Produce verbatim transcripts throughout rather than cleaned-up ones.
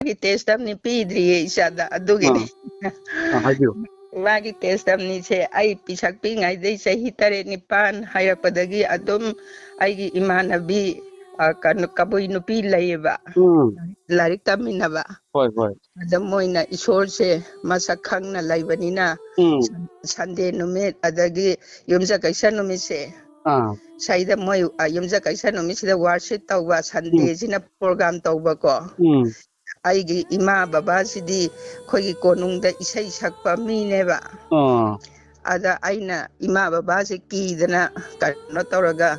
ꯏꯃꯥꯒꯤ testimony ꯄꯤꯗ꯭ꯔꯤꯌꯦ ꯏꯆꯥꯗ, ꯑꯗꯨꯒꯤꯅꯤ꯫ ꯑꯥ, ꯍꯥꯏꯕꯤꯌꯨ꯫ ꯏꯃꯥꯒꯤ testimonyꯁꯦ ꯑꯩ ꯄꯤꯁꯛ ꯄꯤꯛꯏꯉꯩꯗꯩ ꯆꯍꯤ ꯇꯔꯦꯠ ꯅꯤꯄꯥꯟ ꯍꯥꯏꯔꯛꯄꯗꯒꯤ ꯑꯗꯨꯝ ꯑꯩꯒꯤ ꯏꯃꯥꯟꯅꯕꯤ, ꯑ, ꯀꯩꯅꯣ, ꯀꯕꯨꯏ ꯅꯨꯄꯤ ꯂꯩꯌꯦꯕ, ꯎꯝ꯫ ꯂꯥꯏꯔꯤꯛ ꯇꯝꯃꯤꯟꯅꯕ꯫ ꯍꯣꯏ, ꯍꯣꯏ꯫ ꯑꯗ ꯃꯣꯏꯅ ꯏꯁꯣꯔꯁꯦ ꯃꯁꯛ ꯈꯪꯅ ꯂꯩꯕꯅꯤꯅ, ꯎꯝ꯫ ꯁꯟ-, Sunday ꯅꯨꯃꯤꯠ, ꯑꯗꯒꯤ ꯌꯨꯝꯖꯀꯩꯁ ꯅꯨꯃꯤꯠꯁꯦ, ꯑꯥ꯫ ꯁꯩꯗ ꯃꯣꯏ, ꯑ, ꯌꯨꯝꯖꯀꯩꯁ ꯅꯨꯃꯤꯠꯁꯤꯗ worship ꯇꯧꯕ, Sundayꯁꯤꯅ program ꯇꯧꯕꯀꯣ꯫ ꯎꯝ꯫ ꯑꯩꯒꯤ ꯏꯃꯥ ꯕꯕꯥꯁꯤꯗꯤ ꯑꯩꯈꯣꯏꯒꯤ ꯀꯣꯅꯨꯡꯗ ꯏꯁꯩ ꯁꯛꯄ ꯃꯤꯅꯦꯕ꯫ ꯑꯥ꯫ ꯑꯗ ꯑꯩꯅ ꯏꯃꯥ ꯕꯕꯥꯁꯦ ꯀꯤꯗꯅ ꯀꯩꯅꯣ ꯇꯧꯔꯒ,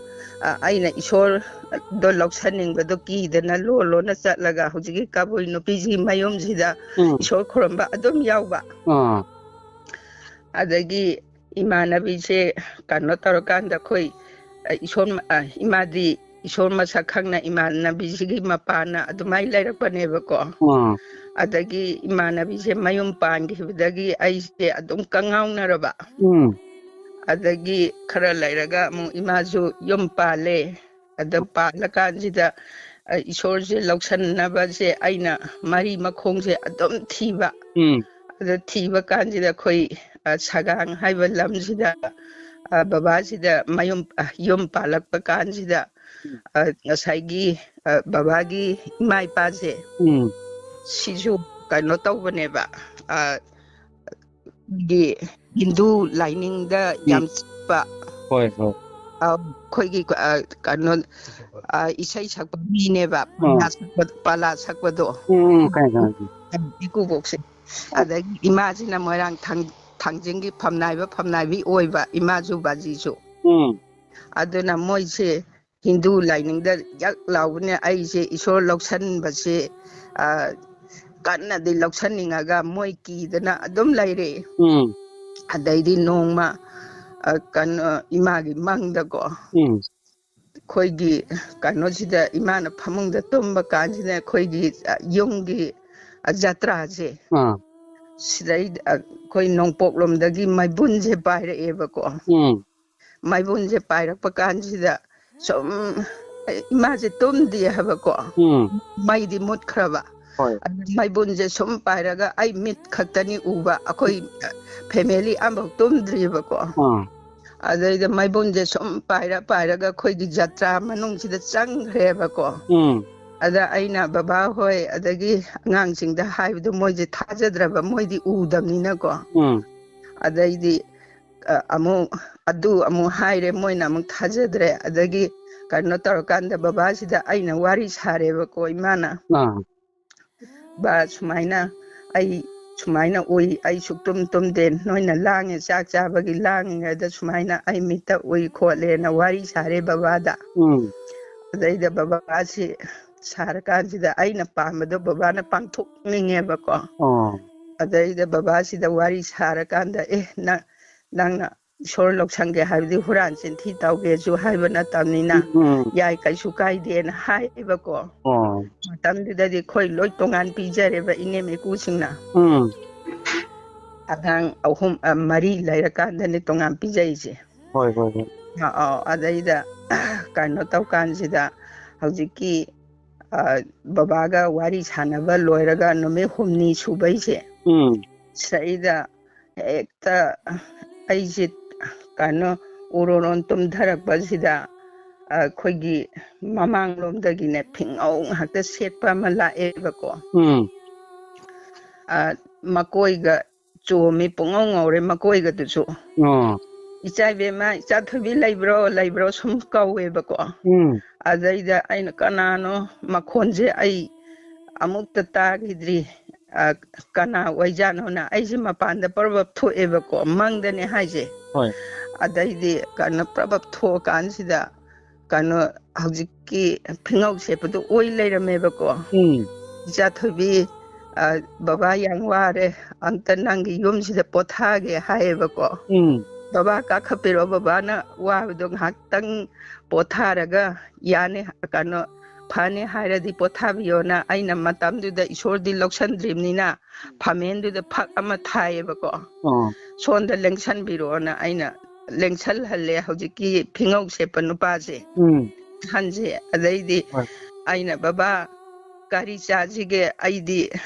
ꯑ, ꯑꯩꯅ ꯏꯁꯣꯔꯗꯣ ꯂꯧꯁꯟꯅꯤꯡꯕꯗꯣ ꯀꯤꯗꯅ ꯂꯣꯟ ꯂꯣꯟꯅ ꯆꯠꯂꯒ ꯍꯧꯖꯤꯛꯀꯤ ꯀꯕꯨꯏ ꯅꯨꯄꯤꯁꯤꯒꯤ ꯃꯌꯨꯝꯁꯤꯗ ꯎꯝ꯫ ꯏꯁꯣꯔ ꯈꯨꯔꯨꯝꯕ ꯑꯗꯨꯝ ꯌꯥꯎꯕ꯫ ꯑꯥ꯫ ꯑꯗꯒꯤ ꯏꯃꯥꯟꯅꯕꯤꯁꯦ ꯀꯩꯅꯣ ꯇꯧꯔꯀꯥꯟꯗ ꯑꯩꯈꯣꯏ, ꯑ, ꯏꯁꯣꯔ ꯃ-, ꯑ, ꯏꯃꯥꯗꯤ ꯏꯁꯣꯔ ꯃꯁꯛ ꯈꯪꯅ ꯏꯃꯥꯟꯅꯕꯤꯁꯤꯒꯤ ꯃꯄꯥꯅ ꯑꯗꯨꯃꯥꯏꯅ ꯂꯩꯔꯛꯄꯅꯦꯕꯀꯣ꯫ ꯑꯥ꯫ ꯑꯗꯒꯤ ꯏꯃꯥꯟꯅꯕꯤꯁꯦ ꯃꯌꯨꯝ ꯄꯥꯟꯈꯤꯕꯗꯒꯤ ꯑꯩꯁꯦ ꯑꯗꯨꯝ ꯀꯉꯥꯎꯅꯔꯕ꯫ ꯎꯝ꯫ ꯑꯗꯒꯤ ꯈꯔ ꯂꯩꯔꯒ ꯑꯃꯨꯛ ꯏꯃꯥꯁꯨ ꯌꯨꯝ ꯄꯥꯜꯂꯦ꯫ ꯑꯗ ꯄꯥꯜꯂꯀꯥꯟꯁꯤꯗ, ꯑ, ꯏꯁꯣꯔꯁꯦ ꯂꯧꯁꯟꯅꯕꯁꯦ ꯑꯩꯅ ꯃꯔꯤ ꯃꯈꯣꯡꯁꯦ ꯑꯗꯨꯝ ꯊꯤꯕ꯫ ꯎꯝ꯫ ꯑꯗ ꯊꯤꯕ ꯀꯥꯟꯁꯤꯗ ꯑꯩꯈꯣꯏ, ꯑ, ꯁꯒꯥꯡ ꯍꯥꯏꯕ ꯂꯝꯁꯤꯗ, ꯑ, ꯕꯕꯥꯁꯤꯗ ꯃꯌꯨꯝ, ꯑ, ꯌꯨꯝ ꯄꯥꯜꯂꯛꯄ ꯀꯥꯟꯁꯤꯗ, ꯎꯝ꯫ ꯑ, ꯉꯁꯥꯏꯒꯤ, ꯑ, ꯕꯕꯥꯒꯤ ꯏꯃꯥ ꯏꯄꯥꯁꯦ ꯎꯝ꯫ ꯁꯤꯁꯨ ꯀꯩꯅꯣ ꯇꯧꯕꯅꯦꯕ, ꯑ, ꯒꯤ ꯍꯤꯟꯗꯨ ꯂꯥꯏꯅꯤꯡꯗ ꯎꯝ꯫ ꯌꯥꯝ ꯆꯠꯄ, ꯍꯣꯏ, ꯍꯣꯏ꯫ ꯑ, ꯑꯩꯈꯣꯏꯒꯤ, ꯑ, ꯀꯩꯅꯣ, ꯑ, ꯏꯁꯩ ꯁꯛꯄ ꯃꯤꯅꯦꯕ, ꯑꯥ꯫ ꯄꯂꯥ ꯁꯛꯄ-, ꯄꯂꯥ ꯁꯛꯄꯗꯣ꯫ ꯎꯝ, ꯎꯝ, ꯈꯪꯉꯦ, ꯈꯪꯉꯦ꯫ ꯏꯀꯨꯕꯣꯛꯁꯦ꯫ ꯑꯗꯒꯤ ꯏꯃꯥꯁꯤꯅ ꯃꯣꯏꯔꯥꯡ ꯊꯥꯡ-, ꯊꯥꯡꯖꯤꯡꯒꯤ ꯐꯝꯅꯥꯏꯕ ꯐꯝꯅꯥꯏꯕꯤ ꯑꯣꯏꯕ, ꯏꯃꯥꯁꯨ ꯕꯥꯖꯤꯁꯨ꯫ ꯎꯝ꯫ ꯑꯗꯨꯅ ꯃꯣꯏꯁꯦ ꯍꯤꯟꯗꯨ ꯂꯥꯏꯅꯤꯡꯗ ꯌꯛ ꯂꯥꯎꯕꯅꯦ꯫ ꯑꯩꯁꯦ ꯏꯁꯣꯔ ꯂꯧꯁꯟꯕꯁꯦ, ꯑ, ꯀꯟꯅꯗꯤ ꯂꯧꯁꯟꯅꯤꯡꯉꯒ ꯃꯣꯏ ꯀꯤꯗꯅ ꯑꯗꯨꯝ ꯂꯩꯔꯦ꯫ ꯎꯝ꯫ ꯑꯗꯩꯗꯤ ꯅꯣꯡꯃ, ꯑ, ꯀꯩꯅꯣ, ꯏꯃꯥꯒꯤ ꯃꯪꯗꯀꯣ, ꯎꯝ꯫ ꯑꯩꯈꯣꯏꯒꯤ ꯀꯩꯅꯣꯁꯤꯗ ꯏꯃꯥꯅ ꯐꯃꯨꯡꯗ ꯇꯨꯝꯕ ꯀꯥꯟꯁꯤꯗ ꯑꯩꯈꯣꯏꯒꯤ, ꯑ, ꯌꯨꯝꯒꯤ, ꯑ, ꯖꯇ꯭ꯔꯥꯁꯦ, ꯑꯥ꯫ ꯁꯤꯗꯩ, ꯑ, ꯑꯩꯈꯣꯏ ꯅꯣꯡꯄꯣꯛ ꯂꯣꯝꯗꯒꯤ ꯃꯩꯕꯨꯟꯁꯦ ꯄꯥꯏꯔꯛꯑꯦꯕꯀꯣ꯫ ꯎꯝ꯫ ꯃꯩꯕꯨꯟꯁꯦ ꯄꯥꯏꯔꯛꯄ ꯀꯥꯟꯁꯤꯗ ꯁꯨꯝ ꯏꯃꯥꯁꯦ ꯇꯨꯝꯗꯦ ꯍꯥꯏꯕꯀꯣ꯫ ꯎꯝ꯫ ꯃꯩꯗꯤ ꯃꯨꯠꯈ꯭ꯔꯕ꯫ ꯍꯣꯏ꯫ ꯑꯗꯨ ꯃꯩꯕꯨꯟꯁꯦ ꯁꯨꯝ ꯄꯥꯏꯔꯒ ꯑꯩ ꯃꯤꯠ ꯈꯛꯇꯅꯤ ꯎꯕ, ꯑꯩꯈꯣꯏ family ꯑꯃꯐꯥꯎ ꯇꯨꯝꯗ꯭ꯔꯤꯕꯀꯣ꯫ ꯑꯥ꯫ ꯑꯗꯩꯗ ꯃꯩꯕꯨꯟꯁꯦ ꯁꯨꯝ ꯄꯥꯏꯔ ꯄꯥꯏꯔꯒ ꯑꯩꯈꯣꯏꯒꯤ ꯖꯇ꯭ꯔꯥ ꯃꯅꯨꯡꯁꯤꯗ ꯆꯪꯈ꯭ꯔꯦꯕꯀꯣ꯫ ꯎꯝ꯫ ꯑꯗ ꯑꯩꯅ ꯕꯕꯥ ꯍꯣꯏ ꯑꯗꯒꯤ ꯑꯉꯥꯡꯁꯤꯡꯗ ꯍꯥꯏꯕꯗꯣ ꯃꯣꯏꯁꯦ ꯊꯥꯖꯗ꯭ꯔꯕ, ꯃꯣꯏꯗꯤ ꯎꯗꯕꯅꯤꯅꯀꯣ꯫ ꯎꯝ꯫ ꯑꯗꯩꯗꯤ, ꯑ, ꯑꯃꯨꯛ ꯑꯗꯨ ꯑꯃꯨꯛ ꯍꯥꯏꯔꯦ, ꯃꯣꯏꯅ ꯑꯃꯨꯛ ꯊꯥꯖꯗ꯭ꯔꯦ꯫ ꯑꯗꯒꯤ ꯀꯩꯅꯣ ꯇꯧꯔꯀꯥꯟꯗ ꯕꯕꯥꯁꯤꯗ ꯑꯩꯅ ꯋꯥꯔꯤ ꯁꯥꯔꯦꯕꯀꯣ, ꯏꯃꯥꯅ꯫ ꯑꯥ꯫ "ꯕꯥ, ꯁꯨꯃꯥꯏꯅ ꯑꯩ ꯁꯨꯃꯥꯏꯅ ꯎꯏ, ꯑꯩ ꯁꯨꯛꯇꯨꯝ ꯇꯨꯝꯗꯦ, ꯅꯣꯏꯅ ꯂꯥꯡꯉꯦ, ꯆꯥꯛ ꯆꯥꯕꯒꯤ ꯂꯥꯡꯉꯤꯉꯩꯗ ꯁꯨꯃꯥꯏꯅ ꯑꯩ ꯃꯤꯠꯇ ꯎꯏ ꯈꯣꯠꯂꯦꯅ" ꯋꯥꯔꯤ ꯁꯥꯔꯦ ꯕꯕꯥꯗ꯫ ꯎꯝ꯫ ꯑꯗꯩꯗ ꯕꯕꯥꯁꯤ ꯁꯥꯔꯀꯥꯟꯁꯤꯗ ꯑꯩꯅ ꯄꯥꯝꯕꯗꯣ ꯕꯕꯥꯅ ꯄꯥꯡꯊꯣꯛꯅꯤꯡꯉꯦꯕꯀꯣ꯫ ꯑꯣ꯫ ꯑꯗꯩꯗ ꯕꯕꯥꯁꯤꯗ ꯋꯥꯔꯤ ꯁꯥꯔꯀꯥꯟꯗ, "ꯑꯦ, ꯅꯪ, ꯅꯪꯅ ꯏꯁꯣꯔ ꯂꯧꯁꯪꯒꯦ ꯍꯥꯏꯕꯗꯤ ꯍꯨꯔꯥꯟ ꯆꯤꯟꯊꯤ ꯇꯧꯒꯦꯁꯨ ꯍꯥꯏꯕ ꯅꯠꯇꯕꯅꯤꯅ ꯎꯝ, ꯎꯝ꯫ ꯌꯥꯏ, ꯀꯩꯁꯨ ꯀꯥꯏꯗꯦꯅ" ꯍꯥꯏꯌꯦꯕꯀꯣ꯫ ꯑꯣ꯫ ꯃꯇꯝꯗꯨꯗꯗꯤ ꯑꯩꯈꯣꯏ ꯂꯣꯏ ꯇꯣꯉꯥꯟ ꯄꯤꯖꯔꯦꯕ, ꯏꯅꯦꯝ ꯏꯀꯨꯁꯤꯡꯅ꯫ ꯎꯝ꯫ ꯑꯉꯥꯡ ꯑꯍꯨꯝ, ꯑ, ꯃꯔꯤ ꯂꯩꯔꯀꯥꯟꯗꯅꯦ ꯇꯣꯉꯥꯟ ꯄꯤꯖꯩꯁꯦ꯫ ꯍꯣꯏ, ꯍꯣꯏ, ꯍꯣꯏ꯫ ꯑ, ꯑꯧ, ꯑꯗꯩꯗ, ꯀꯩꯅꯣ ꯇꯧꯀꯥꯟꯁꯤꯗ ꯍꯧꯖꯤꯛꯀꯤ, ꯑ, ꯕꯕꯥꯒ ꯋꯥꯔꯤ ꯁꯥꯟꯅꯕ ꯂꯣꯏꯔꯒ ꯅꯨꯃꯤꯠ ꯍꯨꯝꯅꯤ ꯁꯨꯕꯩꯁꯦ, ꯎꯝ꯫ ꯁꯤꯗꯩꯗ ꯍꯦꯛꯇ ꯑꯩꯁꯦ, ꯀꯩꯅꯣ, ꯎꯔꯣꯔꯣꯟ ꯇꯨꯝꯊꯔꯛꯄꯁꯤꯗ ꯑꯩꯈꯣꯏꯒꯤ ꯃꯃꯥꯡꯂꯣꯝꯗꯒꯤꯅꯦ ꯐꯤꯉꯧ ꯉꯥꯛꯇ ꯁꯦꯠꯄ ꯑꯃ ꯂꯥꯛꯑꯦꯕꯀꯣ꯫ ꯎꯝ꯫ ꯑ, ꯃꯀꯣꯏꯒ ꯆꯣꯝꯃꯤ, ꯄꯨꯡꯉꯧ ꯉꯧꯔꯦ ꯃꯀꯣꯏꯒꯗꯨꯁꯨ꯫ ꯑꯣ꯫ "ꯏꯆꯥ ꯏꯕꯦꯝꯃ, ꯏꯆꯥ ꯊꯣꯏꯕꯤ ꯂꯩꯕ꯭ꯔꯣ, ꯂꯩꯕ꯭ꯔꯣ?" ꯁꯨꯝ ꯀꯧꯋꯦꯕꯀꯣ꯫ ꯎꯝ꯫ ꯑꯗꯩꯗ ꯑꯩꯅ, "ꯀꯅꯥꯅꯣ? ꯃꯈꯣꯟꯁꯦ ꯑꯩ ꯑꯃꯨꯛꯇ ꯇꯥꯈꯤꯗ꯭ꯔꯤ꯫ ꯑ, ꯀꯅꯥ ꯑꯣꯏꯖꯥꯠꯅꯣꯅ?" ꯑꯩꯁꯦ ꯃꯄꯥꯟꯗ ꯄ꯭ꯔꯕꯞ ꯊꯣꯛꯑꯦꯕꯀꯣ, ꯃꯪꯗꯅꯦ ꯍꯥꯏꯁꯦ꯫ ꯍꯣꯏ꯫ ꯑꯗꯩꯗꯤ ꯀꯩꯅꯣ, ꯄ꯭ꯔꯕꯞ ꯊꯣꯛꯑꯀꯥꯟꯁꯤꯗ ꯀꯩꯅꯣ, ꯍꯧꯖꯤꯛꯀꯤ ꯐꯤꯉꯧ ꯁꯦꯠꯄꯗꯣ ꯑꯣꯏ ꯂꯩꯔꯝꯃꯦꯕꯀꯣ꯫ ꯎꯝ꯫ "ꯏꯆꯥ ꯊꯣꯏꯕꯤ, ꯑ, ꯕꯕꯥ ꯌꯥꯝ ꯋꯥꯔꯦ, ꯑꯝꯇ ꯅꯪꯒꯤ ꯌꯨꯝꯁꯤꯗ ꯄꯣꯊꯥꯒꯦ" ꯍꯥꯏꯌꯦꯕꯀꯣ꯫ ꯎꯝ꯫ "ꯕꯕꯥ ꯀꯥꯈꯠꯄꯤꯔꯣ, ꯕꯕꯥꯅ ꯋꯥꯕꯗꯣ ꯉꯥꯏꯍꯥꯛꯇꯪ ꯄꯣꯊꯥꯔꯒ ꯌꯥꯅꯤ, ꯀꯩꯅꯣ, ꯐꯅꯤ ꯍꯥꯏꯔꯗꯤ ꯄꯣꯊꯥꯕꯤꯌꯣꯅ" ꯑꯩꯅ ꯃꯇꯝꯗꯨꯗ ꯏꯁꯣꯔꯗꯤ ꯂꯧꯁꯟꯗ꯭ꯔꯤꯕꯅꯤꯅ ꯐꯝꯃꯦꯟꯗꯨꯗ ꯐꯛ ꯑꯃ ꯊꯥꯏꯌꯦꯕꯀꯣ꯫ ꯑꯣ꯫ "ꯁꯣꯝꯗ ꯂꯦꯡꯁꯟꯕꯤꯔꯣꯅ" ꯑꯩꯅ ꯂꯦꯡꯁꯜꯍꯜꯂꯦ ꯍꯧꯖꯤꯛꯀꯤ ꯐꯤꯉꯧ ꯁꯦꯠꯄ ꯅꯨꯄꯥꯁꯦ꯫ ꯎꯝ꯫ ꯑꯍꯟꯁꯦ꯫ ꯑꯗꯩꯗꯤ ꯍꯣꯏ꯫ ꯑꯩꯅ, "ꯕꯕꯥ, ꯀꯔꯤ ꯆꯥꯁꯤꯒꯦ? ꯑꯩꯗꯤ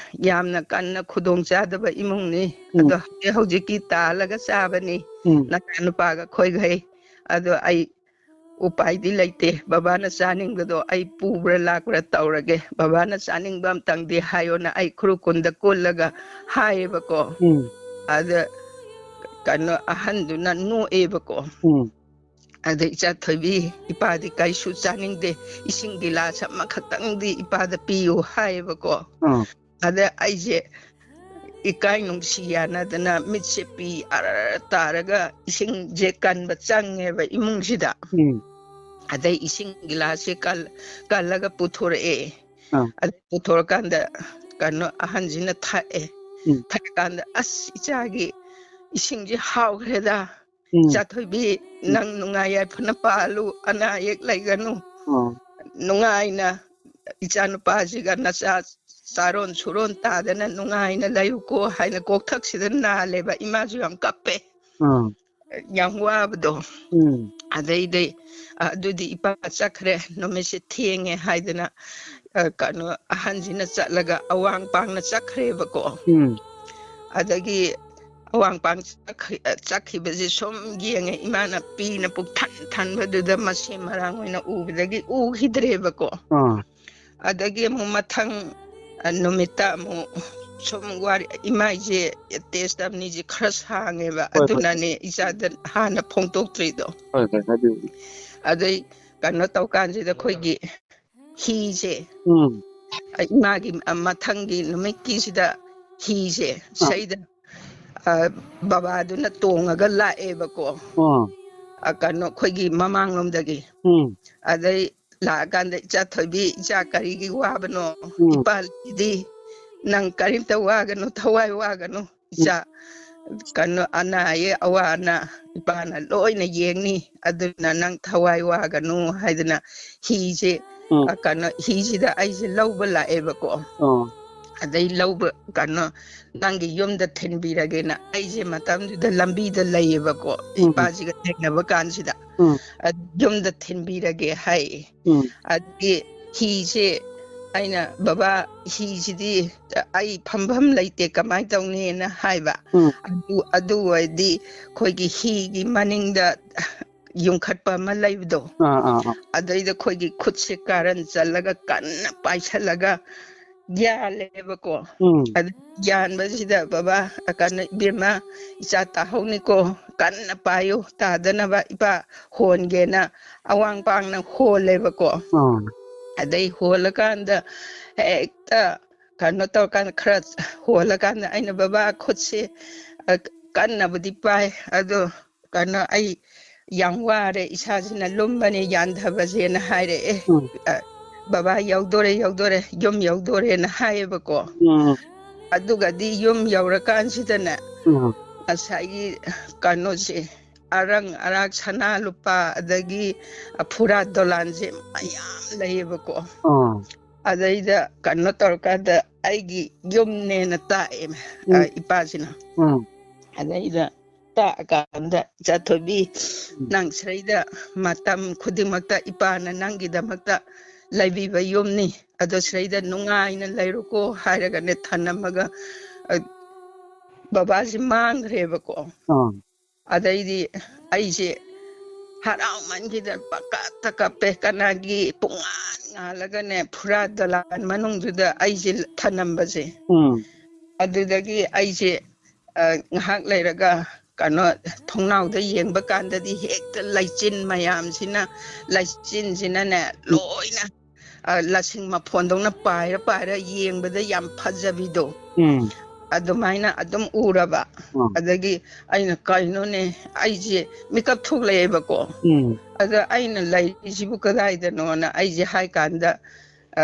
ꯌꯥꯝꯅ ꯀꯟꯅ ꯈꯨꯗꯣꯡ ꯆꯥꯗꯕ ꯏꯃꯨꯡꯅꯤ꯫ ꯎꯝ꯫ ꯑꯗꯣ ꯍꯧꯖꯤꯛ ꯍꯧꯖꯤꯛꯀꯤ ꯇꯥꯜꯂꯒ ꯆꯥꯕꯅꯤ꯫ ꯎꯝ꯫ ꯅꯆꯥꯅꯨꯄꯥꯒ ꯑꯩꯈꯣꯏꯈꯩ꯫ ꯑꯗꯣ ꯑꯩ ꯎꯄꯥꯏꯗꯤ ꯂꯩꯇꯦ꯫ ꯕꯕꯥꯅ ꯆꯥꯅꯤꯡꯕꯗꯣ ꯑꯩ ꯄꯨꯕ꯭ꯔꯥ ꯂꯥꯛꯄ꯭ꯔꯥ ꯇꯧꯔꯒꯦ꯫ ꯕꯕꯥꯅ ꯆꯥꯅꯤꯡꯕ ꯑꯝꯇꯪꯗꯤ ꯍꯥꯏꯌꯣꯅ ꯑꯩ ꯈꯨꯔꯨ ꯀꯨꯟꯗ ꯀꯨꯜꯂꯒ ꯍꯥꯏꯌꯦꯕꯀꯣ꯫ ꯎꯝ꯫ ꯑꯗ ꯀꯩꯅꯣ ꯑꯍꯟꯗꯨꯅ ꯅꯣꯛꯑꯦꯕꯀꯣ꯫ ꯎꯝ꯫ ꯑꯗ, "ꯏꯆꯥ ꯊꯣꯏꯕꯤ, ꯏꯄꯥꯗꯤ ꯀꯩꯁꯨ ꯆꯥꯅꯤꯡꯗꯦ꯫ ꯏꯁꯤꯡ ꯒꯤꯂꯥꯁ ꯑꯃꯈꯛꯇꯪꯗꯤ ꯏꯄꯥꯗ ꯄꯤꯌꯨ" ꯍꯥꯏꯌꯦꯕꯀꯣ꯫ ꯑꯥ꯫ ꯑꯗ ꯑꯩꯁꯦ ꯏꯀꯥꯏ ꯅꯨꯡꯁꯤ ꯌꯥꯅꯗꯅ ꯃꯤꯠꯁꯦ ꯄꯤ ꯑꯔ ꯇꯥꯔꯒ ꯏꯁꯤꯡꯁꯦ ꯀꯟꯕ ꯆꯪꯉꯦꯕ ꯏꯃꯨꯡꯁꯤꯗ꯫ ꯎꯝ꯫ ꯑꯗꯩ ꯏꯁꯤꯡ ꯒꯤꯂꯥꯁꯁꯦ ꯀꯜ-, ꯀꯜꯂꯒ ꯄꯨꯊꯣꯔꯛꯑꯦ꯫ ꯑꯥ꯫ ꯑꯗꯩ ꯄꯨꯊꯣꯔꯀꯥꯟꯗ ꯀꯩꯅꯣ ꯑꯍꯟꯁꯤꯅ ꯊꯛꯑꯦ꯫ ꯎꯝ꯫ ꯊꯛꯀꯥꯟꯗ, "ꯑꯁ, ꯏꯆꯥꯒꯤ ꯏꯁꯤꯡꯁꯦ ꯍꯥꯎꯈ꯭ꯔꯦꯗ꯫ ꯎꯝ꯫ ꯆꯥꯊꯣꯏꯕꯤ, ꯎꯝ꯫ ꯅꯪ ꯅꯨꯡꯉꯥꯏ ꯌꯥꯏꯐꯅ ꯄꯥꯜꯂꯨ, ꯑꯅꯥ ꯑꯌꯦꯛ ꯂꯩꯒꯅꯨ꯫ ꯑꯥ꯫ ꯅꯨꯡꯉꯥꯏꯅ ꯏꯆꯥꯅꯨꯄꯥꯁꯤꯒ ꯅꯆꯥ ꯆꯥꯔꯣꯟ ꯁꯨꯔꯣꯟ ꯇꯥꯗꯅ ꯅꯨꯡꯉꯥꯏꯅ ꯂꯩꯌꯨꯀꯣ" ꯍꯥꯏꯅ ꯀꯣꯛꯊꯛꯁꯤꯗ ꯅꯥꯜꯂꯦꯕ꯫ ꯏꯃꯥꯁꯨ ꯌꯥꯝ ꯀꯞꯄꯦ꯫ ꯑꯥ꯫ ꯌꯥꯝ ꯋꯥꯕꯗꯣ꯫ ꯎꯝ꯫ ꯑꯗꯩꯗꯤ, "ꯑ, ꯑꯗꯨꯗꯤ ꯏꯄꯥ ꯆꯠꯈ꯭ꯔꯦ, ꯅꯨꯃꯤꯠꯁꯦ ꯊꯦꯡꯉꯦ" ꯍꯥꯏꯗꯅ, ꯑ, ꯀꯩꯅꯣ, ꯑꯍꯟꯁꯤꯅ ꯆꯠꯂꯒ ꯑꯋꯥꯡ ꯄꯥꯡꯅ ꯆꯠꯈ꯭ꯔꯦꯕꯀꯣ꯫ ꯎꯝ꯫ ꯑꯗꯒꯤ ꯑꯋꯥꯡ ꯄꯥꯡ ꯆꯠꯈ꯭ꯔꯤ-, ꯑ, ꯆꯠꯈꯤꯕꯁꯦ ꯁꯨꯝ ꯌꯦꯡꯉꯦ, ꯏꯃꯥꯅ ꯄꯤꯅ ꯄꯨꯛ ꯊꯟ ꯊꯟꯕꯗꯨꯗ ꯃꯁꯤ ꯃꯔꯥꯡ ꯑꯣꯏꯅ ꯎꯕꯗꯒꯤ ꯎꯈꯤꯗ꯭ꯔꯦꯕꯀꯣ꯫ ꯑꯥ꯫ ꯑꯗꯒꯤ ꯑꯃꯨꯛ ꯃꯊꯪ, ꯑ, ꯅꯨꯃꯤꯠꯇ ꯑꯃꯨꯛ ꯁꯨꯝ ꯋꯥꯔꯤ, ꯏꯃꯥꯏꯁꯦ ꯇꯦꯁ ꯑꯅꯤꯁꯦ ꯈꯔ ꯁꯥꯡꯉꯦꯕ, ꯍꯣꯏ, ꯍꯣꯏ꯫ ꯑꯗꯨꯅꯅꯦ ꯏꯆꯥꯗ ꯍꯥꯟꯅ ꯐꯣꯡꯗꯣꯛꯇ꯭ꯔꯤꯗꯣ꯫ ꯍꯣꯏ, ꯍꯣꯏ, ꯍꯥꯏꯕꯤꯌꯨ꯫ ꯑꯗꯩ ꯀꯩꯅꯣ ꯇꯧꯀꯥꯟꯁꯤꯗ ꯑꯩꯈꯣꯏꯒꯤ ꯍꯤꯁꯦ, ꯎꯝ꯫ ꯑ, ꯏꯃꯥꯒꯤ, ꯑ, ꯃꯊꯪꯒꯤ ꯅꯨꯃꯤꯠꯀꯤꯁꯤꯗ ꯍꯤꯁꯦ, ꯑꯥ꯫ ꯁꯩꯗ, ꯑ, ꯕꯕꯥꯗꯨꯅ ꯇꯣꯡꯉꯒ ꯂꯥꯛꯑꯦꯕꯀꯣ꯫ ꯑꯥ꯫ ꯑ, ꯀꯩꯅꯣ, ꯑꯩꯈꯣꯏꯒꯤ ꯃꯃꯥꯡꯂꯣꯝꯗꯒꯤ꯫ ꯎꯝ꯫ ꯑꯗꯩ ꯂꯥꯛꯑꯀꯥꯟꯗ, "ꯏꯆꯥ ꯊꯣꯏꯕꯤ, ꯏꯆꯥ ꯀꯔꯤꯒꯤ ꯋꯥꯕꯅꯣ? ꯎꯝ꯫ ꯏꯄꯥ ꯂꯩꯁꯤꯗꯤ, ꯅꯪ ꯀꯔꯤꯝꯇ ꯋꯥꯒꯅꯨ, ꯊꯋꯥꯏ ꯋꯥꯒꯅꯨ꯫ ꯎꯝ꯫ ꯏꯆꯥ, ꯀꯩꯅꯣ, ꯑꯅꯥ ꯑꯌꯦꯛ ꯑꯋꯥ ꯑꯅꯥ ꯏꯄꯥꯅ ꯂꯣꯏꯅ ꯌꯦꯡꯅꯤ, ꯑꯗꯨꯅ ꯅꯪ ꯊꯋꯥꯏ ꯋꯥꯒꯅꯨ" ꯍꯥꯏꯗꯅ ꯍꯤꯁꯦ, ꯎꯝ꯫ ꯑ, ꯀꯩꯅꯣ, ꯍꯤꯁꯤꯗ ꯑꯩꯁꯦ ꯂꯧꯕ ꯂꯥꯛꯑꯦꯕꯀꯣ꯫ ꯑꯣ꯫ ꯑꯗꯩ ꯂꯧꯕ, ꯀꯩꯅꯣ, "ꯅꯪꯒꯤ ꯌꯨꯝꯗ ꯊꯤꯟꯕꯤꯔꯒꯦꯅ" ꯑꯩꯁꯦ ꯃꯇꯝꯗꯨꯗ ꯂꯝꯕꯤꯗ ꯂꯩꯌꯦꯕꯀꯣ, ꯎꯝ꯫ ꯏꯄꯥꯁꯤꯒ ꯊꯦꯡꯅꯕ ꯀꯥꯟꯁꯤꯗ꯫ ꯎꯝ꯫ ꯑ, "ꯌꯨꯝꯗ ꯊꯤꯟꯕꯤꯔꯒꯦ" ꯍꯥꯏ꯫ ꯎꯝ꯫ ꯑꯗꯒꯤ ꯍꯤꯁꯦ, ꯑꯩꯅ, "ꯕꯕꯥ, ꯍꯤꯁꯤꯗꯤ ꯑꯩ ꯐꯝꯐꯝ ꯂꯩꯇꯦ, ꯀꯃꯥꯏꯅ ꯇꯧꯅꯤꯅ?" ꯍꯥꯏꯕ꯫ ꯎꯝ꯫ "ꯑꯗꯨ, ꯑꯗꯨ ꯑꯣꯏꯔꯗꯤ ꯑꯩꯈꯣꯏꯒꯤ ꯍꯤꯒꯤ ꯃꯅꯤꯡꯗ ꯌꯨꯡꯈꯠꯄ ꯑꯃ ꯂꯩꯕꯗꯣ, ꯑꯥ, ꯑꯥ, ꯑꯥ꯫ ꯑꯗꯩꯗ ꯑꯩꯈꯣꯏꯒꯤ ꯈꯨꯠꯁꯦ ꯀꯥꯔꯟ ꯆꯜꯂꯒ ꯀꯟꯅ ꯄꯥꯏꯁꯜꯂꯒ ꯌꯥꯜꯂꯦꯕꯀꯣ꯫ ꯎꯝ꯫ ꯑꯗꯨ ꯌꯥꯟꯕꯁꯤꯗ, "ꯕꯕꯥ, ꯀꯩꯅꯣ, ꯏꯕꯦꯝꯃ, ꯏꯆꯥ ꯇꯥꯍꯧꯅꯤꯀꯣ, ꯀꯟꯅ ꯄꯥꯏꯌꯨ, ꯇꯥꯗꯅꯕ ꯏꯄꯥ ꯍꯣꯟꯒꯦꯅ" ꯑꯋꯥꯡ ꯄꯥꯡꯅ ꯍꯣꯜꯂꯦꯕꯀꯣ꯫ ꯑꯥ꯫ ꯑꯗꯩ ꯍꯣꯜꯂꯀꯥꯟꯗ ꯍꯦꯛꯇ ꯀꯩꯅꯣ ꯇꯧꯔꯀꯥꯟꯗ, ꯈꯔ ꯍꯣꯜꯂꯀꯥꯟꯗ ꯑꯩꯅ, "ꯕꯕꯥ, ꯈꯨꯠꯁꯦ, ꯑ, ꯀꯟꯅꯕꯨꯗꯤ ꯄꯥꯏ, ꯑꯗꯣ ꯀꯩꯅꯣ, ꯑꯩ ꯌꯥꯝ ꯋꯥꯔꯦ, ꯏꯁꯥꯁꯤꯅ ꯂꯨꯝꯕꯅꯦ, ꯌꯥꯟꯊꯕꯁꯦꯅ" ꯍꯥꯏꯔꯛꯑꯦ꯫ ꯎꯝ꯫ "ꯑ, ꯕꯕꯥ, ꯌꯧꯗꯣꯔꯦ, ꯌꯧꯗꯣꯔꯦ, ꯌꯨꯝ ꯌꯧꯗꯣꯔꯦꯅ" ꯍꯥꯏꯌꯦꯕꯀꯣ꯫ ꯎꯝ꯫ ꯑꯗꯨꯒꯗꯤ ꯌꯨꯝ ꯌꯧꯔꯀꯥꯟꯁꯤꯗꯅꯦ, ꯎꯝ꯫ ꯉꯁꯥꯏꯒꯤ ꯀꯩꯅꯣꯁꯦ, ꯑꯔꯪ ꯑꯔꯥꯛ, ꯁꯅꯥ ꯂꯨꯄꯥ, ꯑꯗꯒꯤ ꯐꯨꯔꯥ ꯗꯣꯂꯥꯟꯁꯦ ꯃꯌꯥꯝ ꯂꯩꯌꯦꯕꯀꯣ꯫ ꯑꯥ꯫ ꯑꯗꯩꯗ ꯀꯩꯅꯣ ꯇꯧꯔꯀꯥꯟꯗ ꯑꯩꯒꯤ ꯌꯨꯝꯅꯦꯅ ꯇꯥꯛꯑꯦ, ꯎꯝ꯫ ꯑ, ꯏꯄꯥꯁꯤꯅ꯫ ꯎꯝ꯫ ꯑꯗꯩꯗ ꯇꯥꯛꯑꯀꯥꯟꯗ, "ꯏꯆꯥ ꯊꯣꯏꯕꯤ, ꯎꯝ꯫ ꯅꯪ ꯁꯤꯗꯩꯗ ꯃꯇꯝ ꯈꯨꯗꯤꯡꯃꯛꯇ ꯏꯄꯥꯅ ꯅꯪꯒꯤꯗꯃꯛꯇ ꯂꯩꯕꯤꯕ ꯌꯨꯝꯅꯤ, ꯑꯗꯣ ꯁꯤꯗꯩꯗ ꯅꯨꯡꯉꯥꯏꯅ ꯂꯩꯔꯨꯀꯣ" ꯍꯥꯏꯔꯒꯅꯦ ꯊꯅꯝꯃꯒ, ꯑ, ꯕꯕꯥꯁꯤ ꯃꯥꯡꯈ꯭ꯔꯦꯕꯀꯣ꯫ ꯑꯥ꯫ ꯑꯗꯩꯗꯤ ꯑꯩꯁꯦ ꯍꯔꯥꯎꯃꯟꯈꯤꯗꯅ ꯄꯪꯀꯞꯇ ꯀꯞꯄꯦ꯫ ꯀꯅꯥꯒꯤ, ꯄꯨꯡꯉꯥꯟ ꯉꯥꯜꯂꯒꯅꯦ, ꯐꯨꯔꯥ ꯗꯂꯥꯟ ꯃꯅꯨꯡꯗꯨꯗ ꯑꯩꯁꯦ ꯊꯅꯝꯕꯁꯦ꯫ ꯎꯝ꯫ ꯑꯗꯨꯗꯒꯤ ꯑꯩꯁꯦ, ꯑ, ꯉꯥꯏꯍꯥꯛ ꯂꯩꯔꯒ, ꯀꯩꯅꯣ, ꯊꯣꯡꯅꯥꯎꯗ ꯌꯦꯡꯕ ꯀꯥꯟꯗꯗꯤ ꯍꯦꯛꯇ ꯂꯩꯆꯤꯟ ꯃꯌꯥꯝꯁꯤꯅ, ꯂꯩꯆꯤꯟꯁꯤꯅꯅꯦ, ꯎꯝ꯫ ꯂꯣꯏꯅ ꯑ, ꯂꯁꯤꯡ ꯃꯐꯣꯟꯗꯧꯅ ꯄꯥꯏꯔ ꯄꯥꯏꯔ ꯌꯦꯡꯕꯗ ꯌꯥꯝ ꯐꯖꯕꯤꯗꯣ꯫ ꯎꯝ꯫ ꯑꯗꯨꯃꯥꯏꯅ ꯑꯗꯨꯝ ꯎꯔꯕ꯫ ꯎꯝ꯫ ꯑꯗꯒꯤ ꯑꯩꯅ, "ꯀꯩꯅꯣꯅꯦ, ꯑꯩꯁꯦ ꯃꯤꯀꯞ ꯊꯣꯛꯂꯛꯑꯦꯕꯀꯣ"꯫ ꯎꯝ꯫ ꯑꯗ ꯑꯩꯅ, "ꯂꯩꯔꯤꯁꯤꯕꯨ ꯀꯗꯥꯏꯗꯅꯣꯅ?" ꯑꯩꯁꯦ ꯍꯥꯏ ꯀꯥꯟꯗ, ꯑ,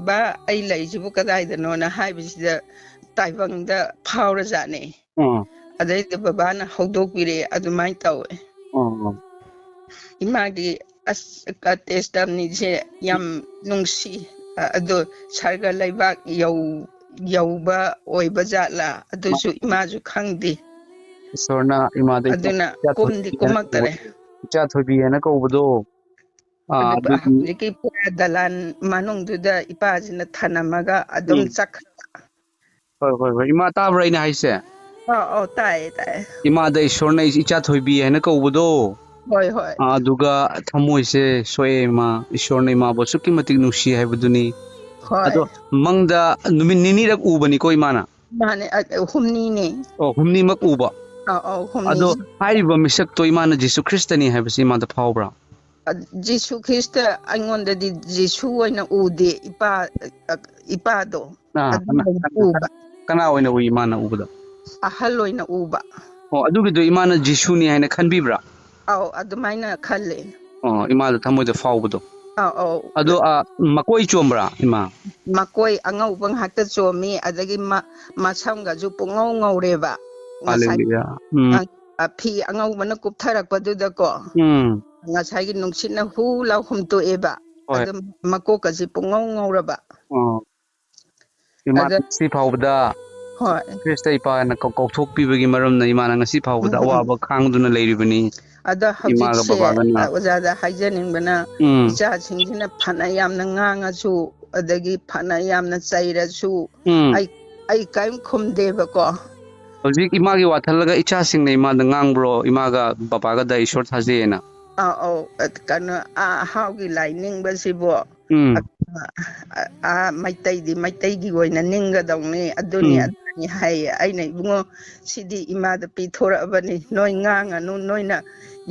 "ꯕꯥ, ꯑꯩ ꯂꯩꯔꯤꯁꯤꯕꯨ ꯀꯗꯥꯏꯗꯅꯣꯅ?" ꯍꯥꯏꯕꯁꯤꯗ ꯇꯥꯏꯕꯪꯗ ꯐꯥꯎꯔꯖꯥꯠꯅꯦ꯫ ꯎꯝ꯫ ꯑꯗꯩꯗ ꯕꯕꯥꯅ ꯍꯧꯗꯣꯛꯄꯤꯔꯛꯑꯦ, ꯑꯗꯨꯃꯥꯏꯅ ꯇꯧꯋꯦ꯫ ꯎꯝ, ꯎꯝ꯫ ꯏꯃꯥꯒꯤ ꯑꯁ, ꯀ-, testimonyꯁꯦ ꯌꯥꯝ ꯅꯨꯡꯁꯤ꯫ ꯑ-, ꯑꯗꯣ ꯁꯔꯒ ꯂꯩꯕꯥꯛ ꯌꯧ-, ꯌꯧꯕ ꯑꯣꯏꯕ ꯖꯥꯠꯂꯥ? ꯑꯗꯨꯁꯨ ꯏꯃꯥꯁꯨ ꯈꯪꯗꯦ꯫ ꯏꯁꯣꯔꯅ ꯏꯃꯥꯗ ꯏꯆꯥ, ꯑꯗꯨꯅ ꯏꯆꯥ ꯀꯨꯝꯗꯤ ꯊꯣꯏꯕꯤ ꯍꯥꯏꯅ ꯀꯨꯝꯃꯛꯇꯔꯦ꯫ ꯀꯧꯕ-, ꯏꯆꯥ ꯊꯣꯏꯕꯤ ꯍꯥꯏꯅ ꯀꯧꯕꯗꯣ꯫ ꯑꯥ, ꯑꯗꯨ ꯑꯗꯨ ꯍꯧꯖꯤꯛꯀꯤ ꯄꯨꯔꯥ ꯗꯂꯥꯟ ꯃꯅꯨꯡꯗꯨꯗ ꯏꯄꯥꯁꯤꯅ ꯊꯅꯝꯃꯒ ꯑꯗꯨꯝ ꯎꯝ꯫ ꯆꯠꯈ꯭ꯔꯕ꯫ ꯍꯣꯏ, ꯍꯣꯏ, ꯍꯣꯏ꯫ ꯏꯃꯥ, ꯇꯥꯕ꯭ꯔꯥ ꯑꯩꯅ ꯍꯥꯏꯁꯦ? ꯑꯧ, ꯑꯧ, ꯇꯥꯏꯌꯦ, ꯇꯥꯏꯌꯦ꯫ ꯏꯃꯥꯗ ꯏꯁꯣꯔꯅ ꯏꯆꯥ ꯊꯣꯏꯕꯤ ꯍꯥꯏꯅ ꯀꯧꯕꯗꯣ꯫ ꯍꯣꯏ, ꯍꯣꯏ, ꯑꯥ, ꯑꯗꯨꯒ ꯊꯃꯣꯏꯁꯦ ꯁꯣꯛꯑꯦ ꯏꯃꯥ, ꯏꯁꯣꯔꯅ ꯏꯃꯥꯕꯨ ꯑꯁꯨꯛꯀꯤ ꯃꯇꯤꯛ ꯅꯨꯡꯁꯤ ꯍꯥꯏꯕꯗꯨꯅꯤ꯫ ꯍꯣꯏ꯫ ꯑꯗꯣ ꯃꯪꯗ ꯅꯨꯃꯤꯠ ꯅꯤꯅꯤꯔꯛ ꯎꯕꯅꯤꯀꯣ ꯏꯃꯥꯅ? ꯃꯥꯅꯦ, ꯑ, ꯍꯨꯝꯅꯤꯅꯦ꯫ ꯑꯣ, ꯍꯨꯝꯅꯤꯃꯛ ꯎꯕ? ꯑꯧ, ꯑꯧ, ꯍꯨꯝꯅꯤ꯫ ꯑꯗꯣ ꯍꯥꯏꯔꯤꯕ ꯃꯤꯁꯛꯇꯣ ꯏꯃꯥꯅ ꯖꯤꯁꯨ ꯈ꯭ꯔꯤꯁꯇꯅꯤ ꯍꯥꯏꯕꯁꯤ ꯏꯃꯥꯗ ꯐꯥꯎꯕ꯭ꯔꯥ? ꯑ, ꯖꯤꯁꯨ ꯈ꯭ꯔꯤꯁꯇ ꯑꯩꯉꯣꯟꯗꯗꯤ ꯖꯤꯁꯨ ꯑꯣꯏꯅ ꯎꯗꯦ, ꯏꯄꯥ, ꯑ, ꯏꯄꯥꯗꯣ ꯑꯥ, ꯑꯗꯨ ꯀꯅꯥ, ꯑꯣꯏꯅ ꯎꯕ, ꯀꯅꯥ ꯑꯣꯏꯅ ꯎꯏ ꯏꯃꯥꯅ ꯎꯕꯗ? ꯑꯍꯜ ꯑꯣꯏꯅ ꯎꯕ꯫ ꯑꯣ, ꯑꯗꯨꯒꯤꯗꯣ ꯏꯃꯥꯅ ꯖꯤꯁꯨꯅꯤ ꯍꯥꯏꯅ ꯈꯟꯕꯤꯕ꯭ꯔꯥ? ꯑꯧ, ꯑꯗꯨꯃꯥꯏꯅ ꯈꯜꯂꯦ꯫ ꯑꯣ, ꯏꯃꯥꯗ ꯊꯃꯣꯏꯗ ꯐꯥꯎꯕꯗꯣ꯫ ꯑꯧ, ꯑꯧ꯫ ꯑꯗꯣ, ꯑ, ꯃꯀꯣꯏ ꯆꯣꯝꯕ꯭ꯔꯥ ꯏꯃꯥ? ꯃꯀꯣꯏ ꯑꯉꯧꯕ ꯉꯥꯛꯇ ꯆꯣꯝꯃꯤ, ꯑꯗꯒꯤ ꯃ-, ꯃꯁꯝꯒꯁꯨ ꯄꯨꯡꯉꯧ ꯉꯧꯔꯦꯕ꯫ ꯉꯁꯥꯏ ꯍꯥꯂꯦꯂꯨꯌꯥ꯫ ꯎꯝ, ꯑ, ꯑ, ꯐꯤ ꯑꯉꯧꯕꯅ ꯀꯨꯞꯊꯔꯛꯄꯗꯨꯗꯀꯣ, ꯎꯝ, ꯉꯁꯥꯏꯒꯤ ꯅꯨꯡꯁꯤꯠꯅ ꯍꯨ ꯂꯥꯎ ꯍꯨꯝꯇꯣꯛꯑꯦꯕ꯫ ꯍꯣꯏ꯫ ꯑꯗꯨꯝ ꯃꯀꯣꯛꯀꯁꯤ ꯄꯨꯡꯉꯧ ꯉꯧꯔꯕ꯫ ꯑꯣ꯫ ꯏꯃꯥ ꯑꯗ ꯉꯁꯤ ꯐꯥꯎꯕꯗ ꯍꯣꯏ꯫ ꯈ꯭ꯔꯤꯁꯇ ꯏꯄꯥꯅ ꯀꯧ-, ꯀꯧꯊꯣꯛꯄꯤꯕꯒꯤ ꯃꯔꯝꯅ ꯏꯃꯥꯅ ꯉꯁꯤ ꯐꯥꯎꯕꯗ ꯎꯝ, ꯎꯝ꯫ ꯑꯋꯥꯕ ꯈꯥꯡꯗꯨꯅ ꯂꯩꯔꯤꯕꯅꯤ꯫ ꯑꯗ ꯏꯃꯥꯒ ꯍꯧꯖꯤꯛꯁꯦ, ꯕꯕꯥꯒꯅ꯫ ꯑ, ꯑꯣꯖꯥꯗ ꯍꯥꯏꯖꯅꯤꯡꯕꯅ, ꯎꯝ, ꯏꯆꯥꯁꯤꯡꯁꯤꯅ ꯐꯅ ꯌꯥꯝꯅ ꯉꯥꯡꯉꯁꯨ, ꯑꯗꯒꯤ ꯐꯅ ꯌꯥꯝꯅ ꯆꯩꯔꯁꯨ, ꯎꯝ꯫ ꯑꯩ, ꯑꯩ ꯀꯔꯤꯝ ꯈꯨꯝꯗꯦꯕꯀꯣ꯫ ꯍꯧꯖꯤꯛ ꯏꯃꯥꯒꯤ ꯋꯥ ꯊꯜꯂꯒ ꯏꯆꯥꯁꯤꯡꯅ ꯏꯃꯥꯗ ꯉꯥꯡꯕ꯭ꯔꯣ, ꯏꯃꯥꯒ ꯕꯕꯥꯒꯗ ꯏꯁꯣꯔ ꯊꯥꯖꯩꯌꯦꯅ? ꯑꯥ, ꯑꯧ, ꯑ, ꯀꯩꯅꯣ, ꯑꯥ, ꯑꯍꯥꯎꯒꯤ ꯂꯥꯏ ꯅꯤꯡꯕꯁꯤꯕꯨ, ꯎꯝ, ꯑ, ꯑ, ꯑꯥ, ꯃꯩꯇꯩꯗꯤ ꯃꯩꯇꯩꯒꯤ ꯑꯣꯏꯅ ꯅꯤꯡꯒꯗꯧꯅꯤ, ꯑꯗꯨꯅꯤ ꯎꯝ, ꯑꯗꯥꯅꯤ ꯍꯥꯏꯌꯦ꯫ ꯑꯩꯅ, "ꯏꯕꯨꯡꯉꯣ, ꯁꯤꯗꯤ ꯏꯃꯥꯗ ꯄꯤꯊꯣꯔꯛꯑꯕꯅꯤ, ꯅꯣꯏ ꯉꯥꯡꯉꯅꯨ, ꯅꯣꯏꯅ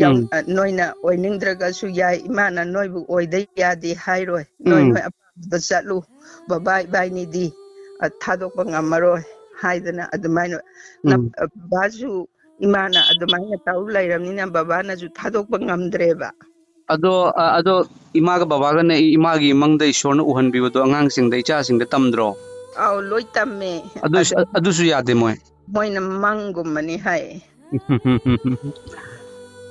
ꯌꯥꯎ-, ꯎꯝ, ꯑ, ꯅꯣꯏꯅ ꯑꯣꯏꯅꯤꯡꯗ꯭ꯔꯒꯁꯨ ꯌꯥꯏ, ꯏꯃꯥꯅ ꯅꯣꯏꯕꯨ ꯑꯣꯏꯗ ꯌꯥꯗꯦ ꯍꯥꯏꯔꯣꯏ, ꯅꯣꯏ ꯎꯝ, ꯅꯣꯏ ꯑꯄꯥꯝꯕꯗ ꯆꯠꯂꯨ, ꯕꯕꯥ ꯏꯕꯥꯏꯅꯤꯗꯤ, ꯑ, ꯊꯥꯗꯣꯛꯄ ꯉꯝꯃꯔꯣꯏ" ꯍꯥꯏꯗꯅ ꯑꯗꯨꯃꯥꯏꯅ ꯅꯞ-, ꯎꯝ꯫ ꯑ, ꯕꯕꯥꯁꯨ ꯏꯃꯥꯅ ꯑꯗꯨꯃꯥꯏꯅ ꯇꯧ ꯂꯩꯔꯕꯅꯤꯅ ꯕꯕꯥꯅꯁꯨ ꯊꯥꯗꯣꯛꯄ ꯉꯝꯗ꯭ꯔꯦꯕ꯫ ꯑꯗꯣ, ꯑ, ꯑꯗꯣ ꯏꯃꯥꯒ ꯕꯕꯥꯒꯅ ꯏ-, ꯏꯃꯥꯒꯤ ꯃꯪꯗ ꯏꯁꯣꯔꯅ ꯎꯍꯟꯕꯤꯕꯗꯣ ꯑꯉꯥꯡꯁꯤꯡꯗ, ꯏꯆꯥꯁꯤꯡꯗ ꯇꯝꯗ꯭ꯔꯣ? ꯑꯧ, ꯂꯣꯏ ꯇꯝꯃꯦ꯫ ꯑꯗꯨ, ꯑꯗꯨ ꯑꯗꯨꯁꯨ ꯌꯥꯗꯦ ꯃꯣꯏ? ꯃꯣꯏꯅ ꯃꯪꯒꯨꯝꯕꯅꯤ ꯍꯥꯏ꯫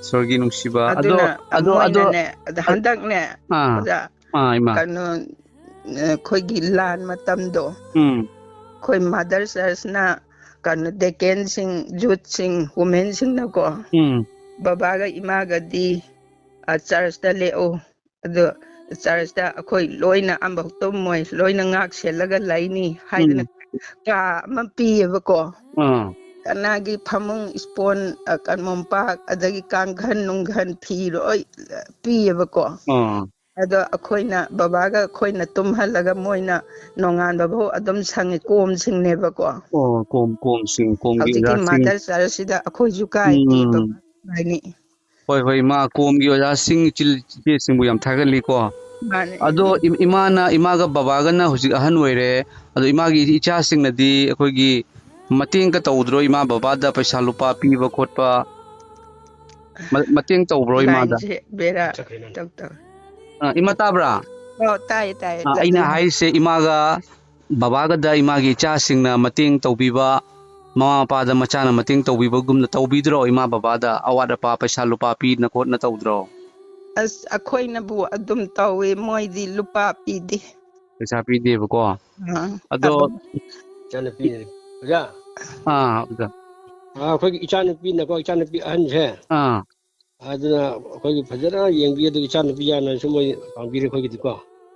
ꯏꯁꯣꯔꯒꯤ ꯅꯨꯡꯁꯤꯕ꯫ ꯑꯗꯣ, ꯑꯗꯨꯅ ꯑꯗꯣ, ꯑꯗꯣ, ꯃꯣꯏꯅꯅꯦ, ꯑꯗ ꯑ-, ꯍꯟꯗꯛꯅꯦ, ꯑꯥ, ꯑꯣꯖꯥ, ꯑꯥ, ꯏꯃꯥ꯫ ꯀꯩꯅꯣ, ꯑꯩꯈꯣꯏꯒꯤ ꯂꯥꯟ ꯃꯇꯝꯗꯣ, ꯎꯝ, ꯑꯩꯈꯣꯏ ꯃꯥꯗꯔ ꯆꯔꯆꯅ ꯀꯩꯅꯣ, ꯗꯦꯀꯦꯟꯁꯤꯡ, ꯌꯨꯠꯁꯤꯡ, ꯋꯨꯃꯦꯟꯁꯤꯡꯅꯀꯣ, ꯎꯝ, ꯕꯕꯥꯒ ꯏꯃꯥꯒꯗꯤ, ꯑ, ꯆꯔꯆꯇ ꯂꯦꯛꯑꯣ, ꯑꯗꯣ ꯆꯔꯆꯇ ꯑꯩꯈꯣꯏ ꯂꯣꯏꯅ ꯑꯃꯐꯥꯎ ꯇꯨꯝꯃꯣꯏ, ꯂꯣꯏꯅ ꯉꯥꯛ ꯁꯦꯜꯂꯒ ꯂꯩꯅꯤ ꯍꯥꯏꯗꯅ ꯀꯥ ꯑꯃ ꯄꯤꯌꯦꯕꯀꯣ꯫ ꯑꯥ꯫ ꯀꯅꯥꯒꯤ ꯐꯃꯨꯡ, ꯏꯁꯄꯣꯟ, ꯑ, ꯀ-, ꯃꯣꯝꯄꯥꯛ, ꯑꯗꯒꯤ ꯀꯥꯡꯈꯟ ꯅꯨꯡꯈꯟ ꯐꯤ ꯂꯣꯏ ꯄꯤꯌꯦꯕꯀꯣ꯫ ꯑꯥ꯫ ꯑꯗꯣ ꯑꯩꯈꯣꯏꯅ, ꯕꯕꯥꯒ ꯑꯩꯈꯣꯏꯅ ꯇꯨꯝꯍꯜꯂꯒ ꯃꯣꯏꯅ ꯅꯣꯡꯉꯥꯟꯕ ꯐꯥꯎ ꯑꯗꯨꯝ ꯁꯪꯉꯤ, ꯀꯣꯝꯁꯤꯡꯅꯦꯕꯀꯣ꯫ ꯑꯣ, ꯀꯣꯝ, ꯀꯣꯝꯁꯤꯡ, ꯀꯣꯝꯒꯤ ꯍꯧꯖꯤꯛꯀꯤ ꯑꯣꯖꯥꯁꯤꯡ꯫ ꯃꯥꯗꯔ ꯆꯔꯆꯁꯤꯗ ꯑꯩꯈꯣꯏꯁꯨ ꯀꯥꯏꯗꯦ, ꯎꯝ꯫ ꯕꯕꯥ ꯍꯥꯏꯅꯤ꯫ ꯍꯣꯏ, ꯍꯣꯏ, ꯏꯃꯥ, ꯀꯣꯝꯒꯤ ꯑꯣꯖꯥꯁꯤꯡ, ꯏꯆꯤꯜ ꯏꯆꯦꯁꯤꯡꯕꯨ ꯌꯥꯝ ꯊꯥꯒꯠꯂꯤꯀꯣ꯫ ꯃꯥꯅꯦ꯫ ꯑꯗꯣ ꯏꯝ-, ꯏꯃꯥꯅ, ꯏꯃꯥꯒ ꯕꯕꯥꯒꯅ ꯍꯧꯖꯤꯛ ꯑꯍꯟ ꯑꯣꯏꯔꯦ꯫ ꯑꯗꯣ ꯏꯃꯥꯒꯤ ꯏꯆꯥꯁꯤꯡꯅꯗꯤ ꯑꯩꯈꯣꯏꯒꯤ ꯃꯇꯦꯡꯒ ꯇꯧꯗ꯭ꯔꯣ? ꯏꯃꯥ ꯕꯕꯥꯗ ꯄꯩꯁꯥ ꯂꯨꯄꯥ ꯄꯤꯕ ꯈꯣꯠꯄ ꯃ-, ꯃꯇꯦꯡ ꯇꯧꯕ꯭ꯔꯣ ꯏꯃꯥꯗ? ꯂꯥꯏꯟꯁꯦ ꯕꯦꯔꯥ ꯇꯧ ꯇꯧ꯫ ꯑ, ꯏꯃꯥ ꯇꯥꯕ꯭ꯔꯥ? ꯑꯣ, ꯇꯥꯏꯌꯦ, ꯇꯥꯏꯌꯦ꯫ ꯑ, ꯑꯩꯅ ꯂꯥꯏꯟ꯫ ꯍꯥꯏꯔꯤꯁꯦ ꯏꯃꯥꯒ ꯕꯕꯥꯒꯗ ꯏꯃꯥꯒꯤ ꯏꯆꯥꯁꯤꯡꯅ ꯃꯇꯦꯡ ꯇꯧꯕꯤꯕ, ꯃꯃꯥ ꯃꯄꯥꯗ ꯃꯆꯥꯅ ꯃꯇꯦꯡ ꯇꯧꯕꯤꯕꯒꯨꯝꯅ ꯇꯧꯕꯤꯗ꯭ꯔꯣ? ꯏꯃꯥ ꯕꯕꯥꯗ ꯑꯋꯥꯠ ꯑꯄꯥ ꯄꯩꯁꯥ ꯂꯨꯄꯥ ꯄꯤꯗꯅ ꯈꯣꯠꯅ ꯇꯧꯗ꯭ꯔꯣ? ꯑꯁ, ꯑꯩꯈꯣꯏꯅꯕꯨ ꯑꯗꯨꯝ ꯇꯧꯋꯦ, ꯃꯣꯏꯗꯤ ꯂꯨꯄꯥ ꯄꯤꯗꯦ꯫ ꯄꯩꯁꯥ ꯄꯤꯗꯦꯕꯀꯣ꯫ ꯑꯥ, ꯑꯗꯣ ꯑꯗꯨꯝ꯫ ꯏꯆꯥꯅꯨꯄꯤ, ꯑꯣꯖꯥ꯫ ꯑꯥ, ꯑꯣꯖꯥ꯫ ꯑꯥ, ꯑꯩꯈꯣꯏꯒꯤ ꯏꯆꯥꯅꯨꯄꯤꯅꯀꯣ, ꯏꯆꯥꯅꯨꯄꯤ ꯑꯍꯟꯁꯦ꯫ ꯑꯥ꯫ ꯑꯗꯨꯅ ꯑꯩꯈꯣꯏꯒꯤ ꯐꯖꯅ ꯌꯦꯡꯕꯤ, ꯑꯗꯨꯒ ꯏꯆꯥꯅꯨꯄꯤ ꯌꯥꯝꯅꯁꯨ ꯃꯣꯏ ꯄꯥꯡꯕꯤꯔꯦ ꯑꯩꯈꯣꯏꯒꯤꯗꯤꯀꯣ꯫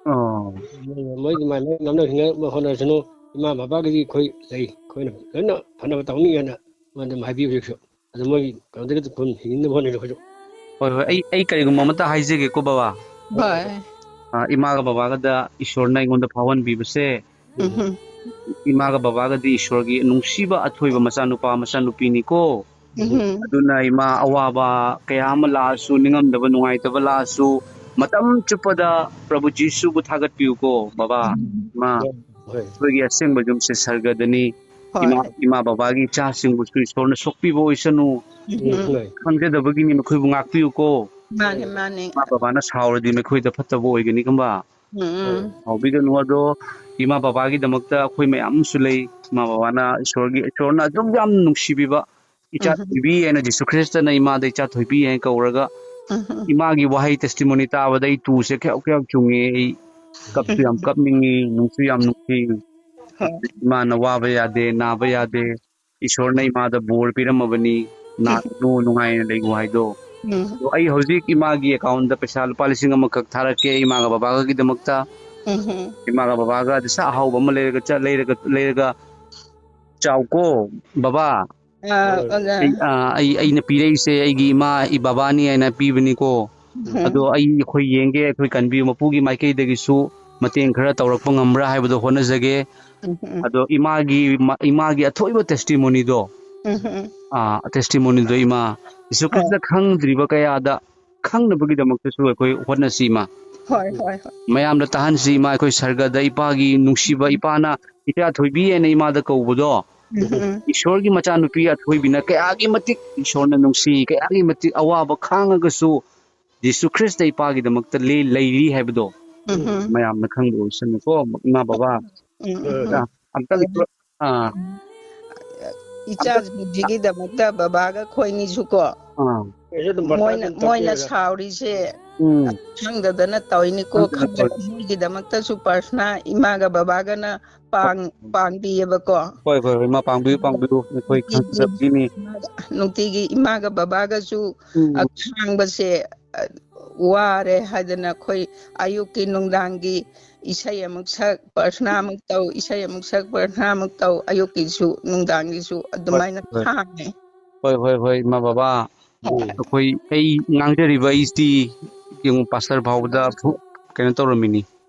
ꯑꯣ꯫ ꯃꯣꯏꯒꯤ ꯃꯥꯏ ꯃꯥꯏ ꯉꯝꯅ ꯉꯝꯅ ꯍꯣꯠꯅꯔꯁꯅꯨ, ꯏꯃꯥ ꯕꯕꯥꯒꯤꯗꯤ ꯑꯩꯈꯣꯏ ꯂꯩ, ꯑꯩꯈꯣꯏꯅ ꯂꯣꯏꯅ ꯐꯅꯕ ꯇꯧꯅꯤ ꯍꯥꯏꯅ ꯃꯣꯏ ꯑꯗꯨꯝ ꯍꯥꯏꯕꯤ ꯍꯧꯖꯤꯛꯁꯨ꯫ ꯑꯗꯨ ꯃꯣꯏꯒꯤ ꯀꯩꯅꯣꯗꯒꯤ ꯑꯗꯨꯝ ꯍꯤꯡꯅꯕ ꯍꯣꯠꯅꯔꯤ ꯑꯩꯈꯣꯏꯁꯨ꯫ ꯍꯣꯏ, ꯍꯣꯏ, ꯑꯩ, ꯑꯩ ꯀꯔꯤꯒꯨꯝꯕ ꯑꯃꯇ ꯍꯥꯏꯖꯒꯦꯀꯣ, ꯕꯕꯥ꯫ ꯍꯣꯏ꯫ ꯑ, ꯏꯃꯥꯒ ꯕꯕꯥꯒꯗ ꯏꯁꯣꯔꯅ ꯑꯩꯉꯣꯟꯗ ꯐꯥꯎꯍꯟꯕꯤꯕꯁꯦ, ꯎꯝꯍꯨꯝ꯫ ꯏꯃꯥꯒ ꯕꯕꯥꯒꯗꯤ ꯏꯁꯣꯔꯒꯤ ꯅꯨꯡꯁꯤꯕ ꯑꯊꯣꯏꯕ ꯃꯆꯥꯅꯨꯄꯥ ꯃꯆꯥꯅꯨꯄꯤꯅꯤꯀꯣ꯫ ꯎꯝꯍꯨꯝ꯫ ꯑꯗꯨꯅ ꯏꯃꯥ, ꯑꯋꯥꯕ ꯀꯌꯥ ꯑꯃ ꯂꯥꯛꯑꯁꯨ, ꯅꯤꯡꯉꯝꯗꯕ, ꯅꯨꯡꯉꯥꯏꯇꯕ ꯂꯥꯛꯑꯁꯨ, ꯃꯇꯝ ꯆꯨꯞꯄꯗ ꯄ꯭ꯔꯚꯨ ꯖꯤꯁꯨꯕꯨ ꯊꯥꯒꯠꯄꯤꯌꯨꯀꯣ, ꯕꯕꯥ꯫ ꯎꯝ꯫ ꯏꯃꯥ, ꯍꯣꯏ꯫ ꯑꯩꯈꯣꯏꯒꯤ ꯑꯁꯦꯡꯕ ꯌꯨꯝꯁꯦ ꯁꯔꯒꯗꯅꯤ꯫ ꯍꯣꯏ꯫ ꯏꯃꯥ, ꯏꯃꯥ ꯕꯕꯥꯒꯤ ꯏꯆꯥꯁꯤꯡꯕꯨꯁꯨ ꯏꯁꯣꯔꯅ ꯁꯣꯛꯄꯤꯕ ꯑꯣꯏꯁꯅꯨ꯫ ꯎꯝ꯫ ꯈꯪꯖꯗꯕꯒꯤꯅꯤ, ꯃꯈꯣꯏꯕꯨ ꯉꯥꯛꯄꯤꯌꯨꯀꯣ꯫ ꯃꯥꯅꯦ, ꯃꯥꯅꯦ꯫ ꯏꯃꯥ ꯕꯕꯥꯅ ꯁꯥꯎꯔꯗꯤ ꯃꯈꯣꯏꯗ ꯐꯠꯇꯕ ꯑꯣꯏꯒꯅꯤ, ꯈꯪꯕ? ꯎꯝ, ꯎꯝ꯫ ꯁꯥꯎꯕꯤꯒꯅꯨ꯫ ꯑꯗꯣ ꯏꯃꯥ ꯕꯕꯥꯒꯤꯗꯃꯛꯇ ꯑꯩꯈꯣꯏ ꯃꯌꯥꯝ ꯑꯃꯁꯨ ꯂꯩ꯫ ꯏꯃꯥ ꯕꯕꯥꯅ ꯏꯁꯣꯔꯒꯤ, ꯏꯁꯣꯔꯅ ꯑꯗꯨꯝ ꯌꯥꯝ ꯅꯨꯡꯁꯤꯕꯤꯕ, ꯏꯆꯥ ꯎꯝ꯫ ꯊꯣꯏꯕꯤ ꯍꯥꯏꯅ ꯖꯤꯁꯨ ꯈ꯭ꯔꯤꯁꯇꯅ ꯏꯃꯥꯗ ꯏꯆꯥ ꯊꯣꯏꯕꯤ ꯍꯥꯏꯅ ꯀꯧꯔꯒ, ꯎꯝ꯫ ꯏꯃꯥꯒꯤ ꯋꯥꯍꯩ testimony ꯇꯥꯕꯗ ꯑꯩ ꯇꯨꯁꯦ ꯈꯌꯥꯎ ꯈꯌꯥꯎ ꯆꯨꯡꯉꯦ꯫ ꯑꯩ ꯀꯞꯁꯨ ꯌꯥꯝ ꯀꯞꯅꯤꯡꯉꯤ, ꯅꯨꯡꯁꯨ ꯌꯥꯝ ꯅꯨꯡꯁꯤ꯫ ꯍꯣꯏ꯫ ꯏꯃꯥꯅ ꯋꯥꯕ ꯌꯥꯗꯦ, ꯅꯥꯕ ꯌꯥꯗꯦ꯫ ꯏꯁꯣꯔꯅ ꯏꯃꯥꯗ ꯕꯣꯔ ꯄꯤꯔꯝꯃꯕꯅꯤ, ꯅꯥꯒꯅꯨ, ꯅꯨꯡꯉꯥꯏꯅ ꯂꯩꯌꯨ ꯍꯥꯏꯗꯣ꯫ ꯑꯗꯣ ꯑꯩ ꯍꯧꯖꯤꯛ ꯏꯃꯥꯒꯤ ꯑꯦꯀꯥꯎꯟꯗ ꯄꯩꯁꯥ ꯂꯨꯄꯥ ꯂꯤꯁꯤꯡ ꯑꯃꯈꯛ ꯊꯥꯔꯛꯀꯦ, ꯏꯃꯥꯒ ꯕꯕꯥꯒꯒꯤꯗꯃꯛꯇ꯫ ꯎꯝ ꯍꯝ꯫ ꯏꯃꯥꯒ ꯕꯕꯥꯒ ꯗꯤꯁꯥ ꯑꯍꯥꯎꯕ ꯑꯃ ꯂꯩꯔꯒ ꯆꯠ ꯂꯩꯔꯒ ꯂꯩꯔꯒ ꯆꯥꯎꯀꯣ, ꯕꯕꯥ꯫ ꯑꯥ, ꯑꯣꯖꯥ꯫ ꯑꯩ, ꯑꯥ, ꯑꯩ, ꯑꯩꯅ ꯄꯤꯔꯛꯏꯁꯦ ꯑꯩꯒꯤ ꯏꯃꯥ, ꯏ ꯕꯕꯥꯅꯤ ꯍꯥꯏꯅ ꯄꯤꯕꯅꯤꯀꯣ꯫ ꯎꯝ꯫ ꯑꯗꯣ ꯑꯩ, ꯑꯩꯈꯣꯏ ꯌꯦꯡꯒꯦ, ꯑꯩꯈꯣꯏ ꯀꯟꯕꯤꯌꯨ, ꯃꯄꯨꯒꯤ ꯃꯥꯏꯀꯩꯗꯒꯤꯁꯨ ꯃꯇꯦꯡ ꯈꯔ ꯇꯧꯔꯛꯄ ꯉꯝꯕ꯭ꯔꯥ ꯍꯥꯏꯕꯗꯣ ꯍꯣꯠꯅꯖꯒꯦ꯫ ꯎꯝ ꯎꯝ꯫ ꯑꯗꯣ ꯏꯃꯥꯒꯤ, ꯏꯃꯥ-, ꯏꯃꯥꯒꯤ ꯑꯊꯣꯏꯕ ꯇꯦꯁꯇꯤꯃꯣꯅꯤꯗꯣ, ꯎꯝ ꯎꯝ꯫ ꯑꯥ, ꯇꯦꯁꯇꯤꯃꯣꯅꯤꯗꯣ ꯏꯃꯥ, ꯖꯤꯁꯨ ꯍꯣꯏ꯫ ꯈ꯭ꯔꯤꯁꯇ ꯈꯪꯗ꯭ꯔꯤꯕ ꯀꯌꯥꯗ ꯈꯪꯅꯕꯒꯤꯗꯃꯛꯇꯁꯨ ꯑꯩꯈꯣꯏ ꯍꯣꯠꯅꯁꯤ, ꯏꯃꯥ꯫ ꯍꯣꯏ, ꯍꯣꯏ, ꯍꯣꯏ꯫ ꯃꯌꯥꯝꯗ ꯇꯥꯍꯟꯁꯤ, ꯏꯃꯥ꯫ ꯑꯩꯈꯣꯏ ꯁꯔꯒꯗ ꯏꯄꯥꯒꯤ ꯅꯨꯡꯁꯤꯕ ꯎꯝ꯫ ꯏꯄꯥꯅ ꯏꯆꯥ ꯊꯣꯏꯕꯤ ꯍꯥꯏꯅ ꯏꯃꯥꯗ ꯀꯧꯕꯗꯣ, ꯎꯝ ꯎꯝ꯫ ꯏꯁꯣꯔꯒꯤ ꯃꯆꯥꯅꯨꯄꯤ ꯑꯊꯣꯏꯕꯤꯅ ꯀꯌꯥꯒꯤ ꯃꯇꯤꯛ ꯏꯁꯣꯔꯅ ꯅꯨꯡꯁꯤ, ꯀꯌꯥꯒꯤ ꯃꯇꯤꯛ ꯑꯋꯥꯕ ꯈꯥꯡꯉꯒꯁꯨ ꯖꯤꯁꯨ ꯈ꯭ꯔꯤꯁꯇ ꯏꯄꯥꯒꯤꯗꯃꯛꯇ ꯂꯦ-, ꯂꯩꯔꯤ ꯍꯥꯏꯕꯗꯣ ꯎꯝ ꯎꯝ꯫ ꯃꯌꯥꯝꯅ ꯈꯪꯕ ꯑꯣꯏꯁꯅꯨꯀꯣ, ꯏꯃꯥ ꯕꯕꯥ꯫ ꯎꯝ ꯎꯝ ꯎꯝ꯫ ꯑ, ꯑꯝꯇꯪ ꯑꯗꯨ ꯑ, ꯏꯆꯥꯁꯤꯡꯁꯤꯒꯤꯗꯃꯛꯇ ꯕꯕꯥꯒ ꯑꯩꯈꯣꯏꯅꯤꯁꯨꯀꯣ ꯑ꯫ ꯃꯣꯏꯅ, ꯃꯣꯏꯅ ꯁꯥꯎꯔꯤꯁꯦ ꯎꯝ꯫ ꯈꯪꯗꯗꯅ ꯇꯧꯔꯤꯅꯤꯀꯣ, ꯈꯪꯗꯅ ꯈꯪꯗꯅ ꯇꯧꯔꯤ꯫ ꯃꯣꯏꯒꯤꯗꯃꯛꯇꯁꯨ ꯄ꯭ꯔꯥꯊꯅꯥ ꯏꯃꯥꯒ ꯕꯕꯥꯒꯅ ꯄꯥꯡ-, ꯄꯥꯡꯕꯤꯌꯦꯕꯀꯣ꯫ ꯍꯣꯏ, ꯍꯣꯏ, ꯍꯣꯏ, ꯏꯃꯥ ꯄꯥꯡꯕꯤꯌꯨ, ꯄꯥꯡꯕꯤꯌꯨ, ꯑꯩꯈꯣꯏ ꯅꯨꯡꯇꯤꯒꯤ ꯈꯪꯖꯕꯒꯤꯅꯤ꯫ ꯏꯃꯥꯒ, ꯅꯨꯡꯇꯤꯒꯤ ꯏꯃꯥꯒ ꯕꯕꯥꯒꯁꯨ ꯎꯝ꯫ ꯑ, ꯈꯥꯡꯕꯁꯦ, ꯑ, ꯋꯥꯔꯦ ꯍꯥꯏꯗꯅ ꯑꯩꯈꯣꯏ ꯑꯌꯨꯛꯀꯤ ꯅꯨꯡꯗꯥꯡꯒꯤ ꯏꯁꯩ ꯑꯃꯨꯛ ꯁꯛ, ꯄ꯭ꯔꯥꯊꯅꯥ ꯑꯃꯨꯛ ꯇꯧ, ꯏꯁꯩ ꯑꯃꯨꯛ ꯁꯛ, ꯄ꯭ꯔꯥꯊꯅꯥ ꯑꯃꯨꯛ ꯇꯧ, ꯑꯌꯨꯛꯀꯤꯁꯨ ꯅꯨꯡꯗꯥꯡꯒꯤꯁꯨ ꯍꯣꯏ, ꯑꯗꯨꯃꯥꯏꯅ ꯍꯣꯏ꯫ ꯈꯥꯡꯉꯦ꯫ ꯍꯣꯏ, ꯍꯣꯏ, ꯍꯣꯏ, ꯏꯃꯥ ꯕꯕꯥ꯫ ꯍꯣꯏ꯫ ꯑꯩꯈꯣꯏ, ꯑꯩ ꯉꯥꯡꯖꯔꯤꯕ ꯑꯩꯁꯤ ꯌꯦꯡꯉꯨ, ꯄꯥꯁꯇꯔ ꯐꯥꯎꯕꯗ ꯐꯨ-, ꯀꯩꯅꯣ ꯇꯧꯔꯝꯃꯤꯅꯤ꯫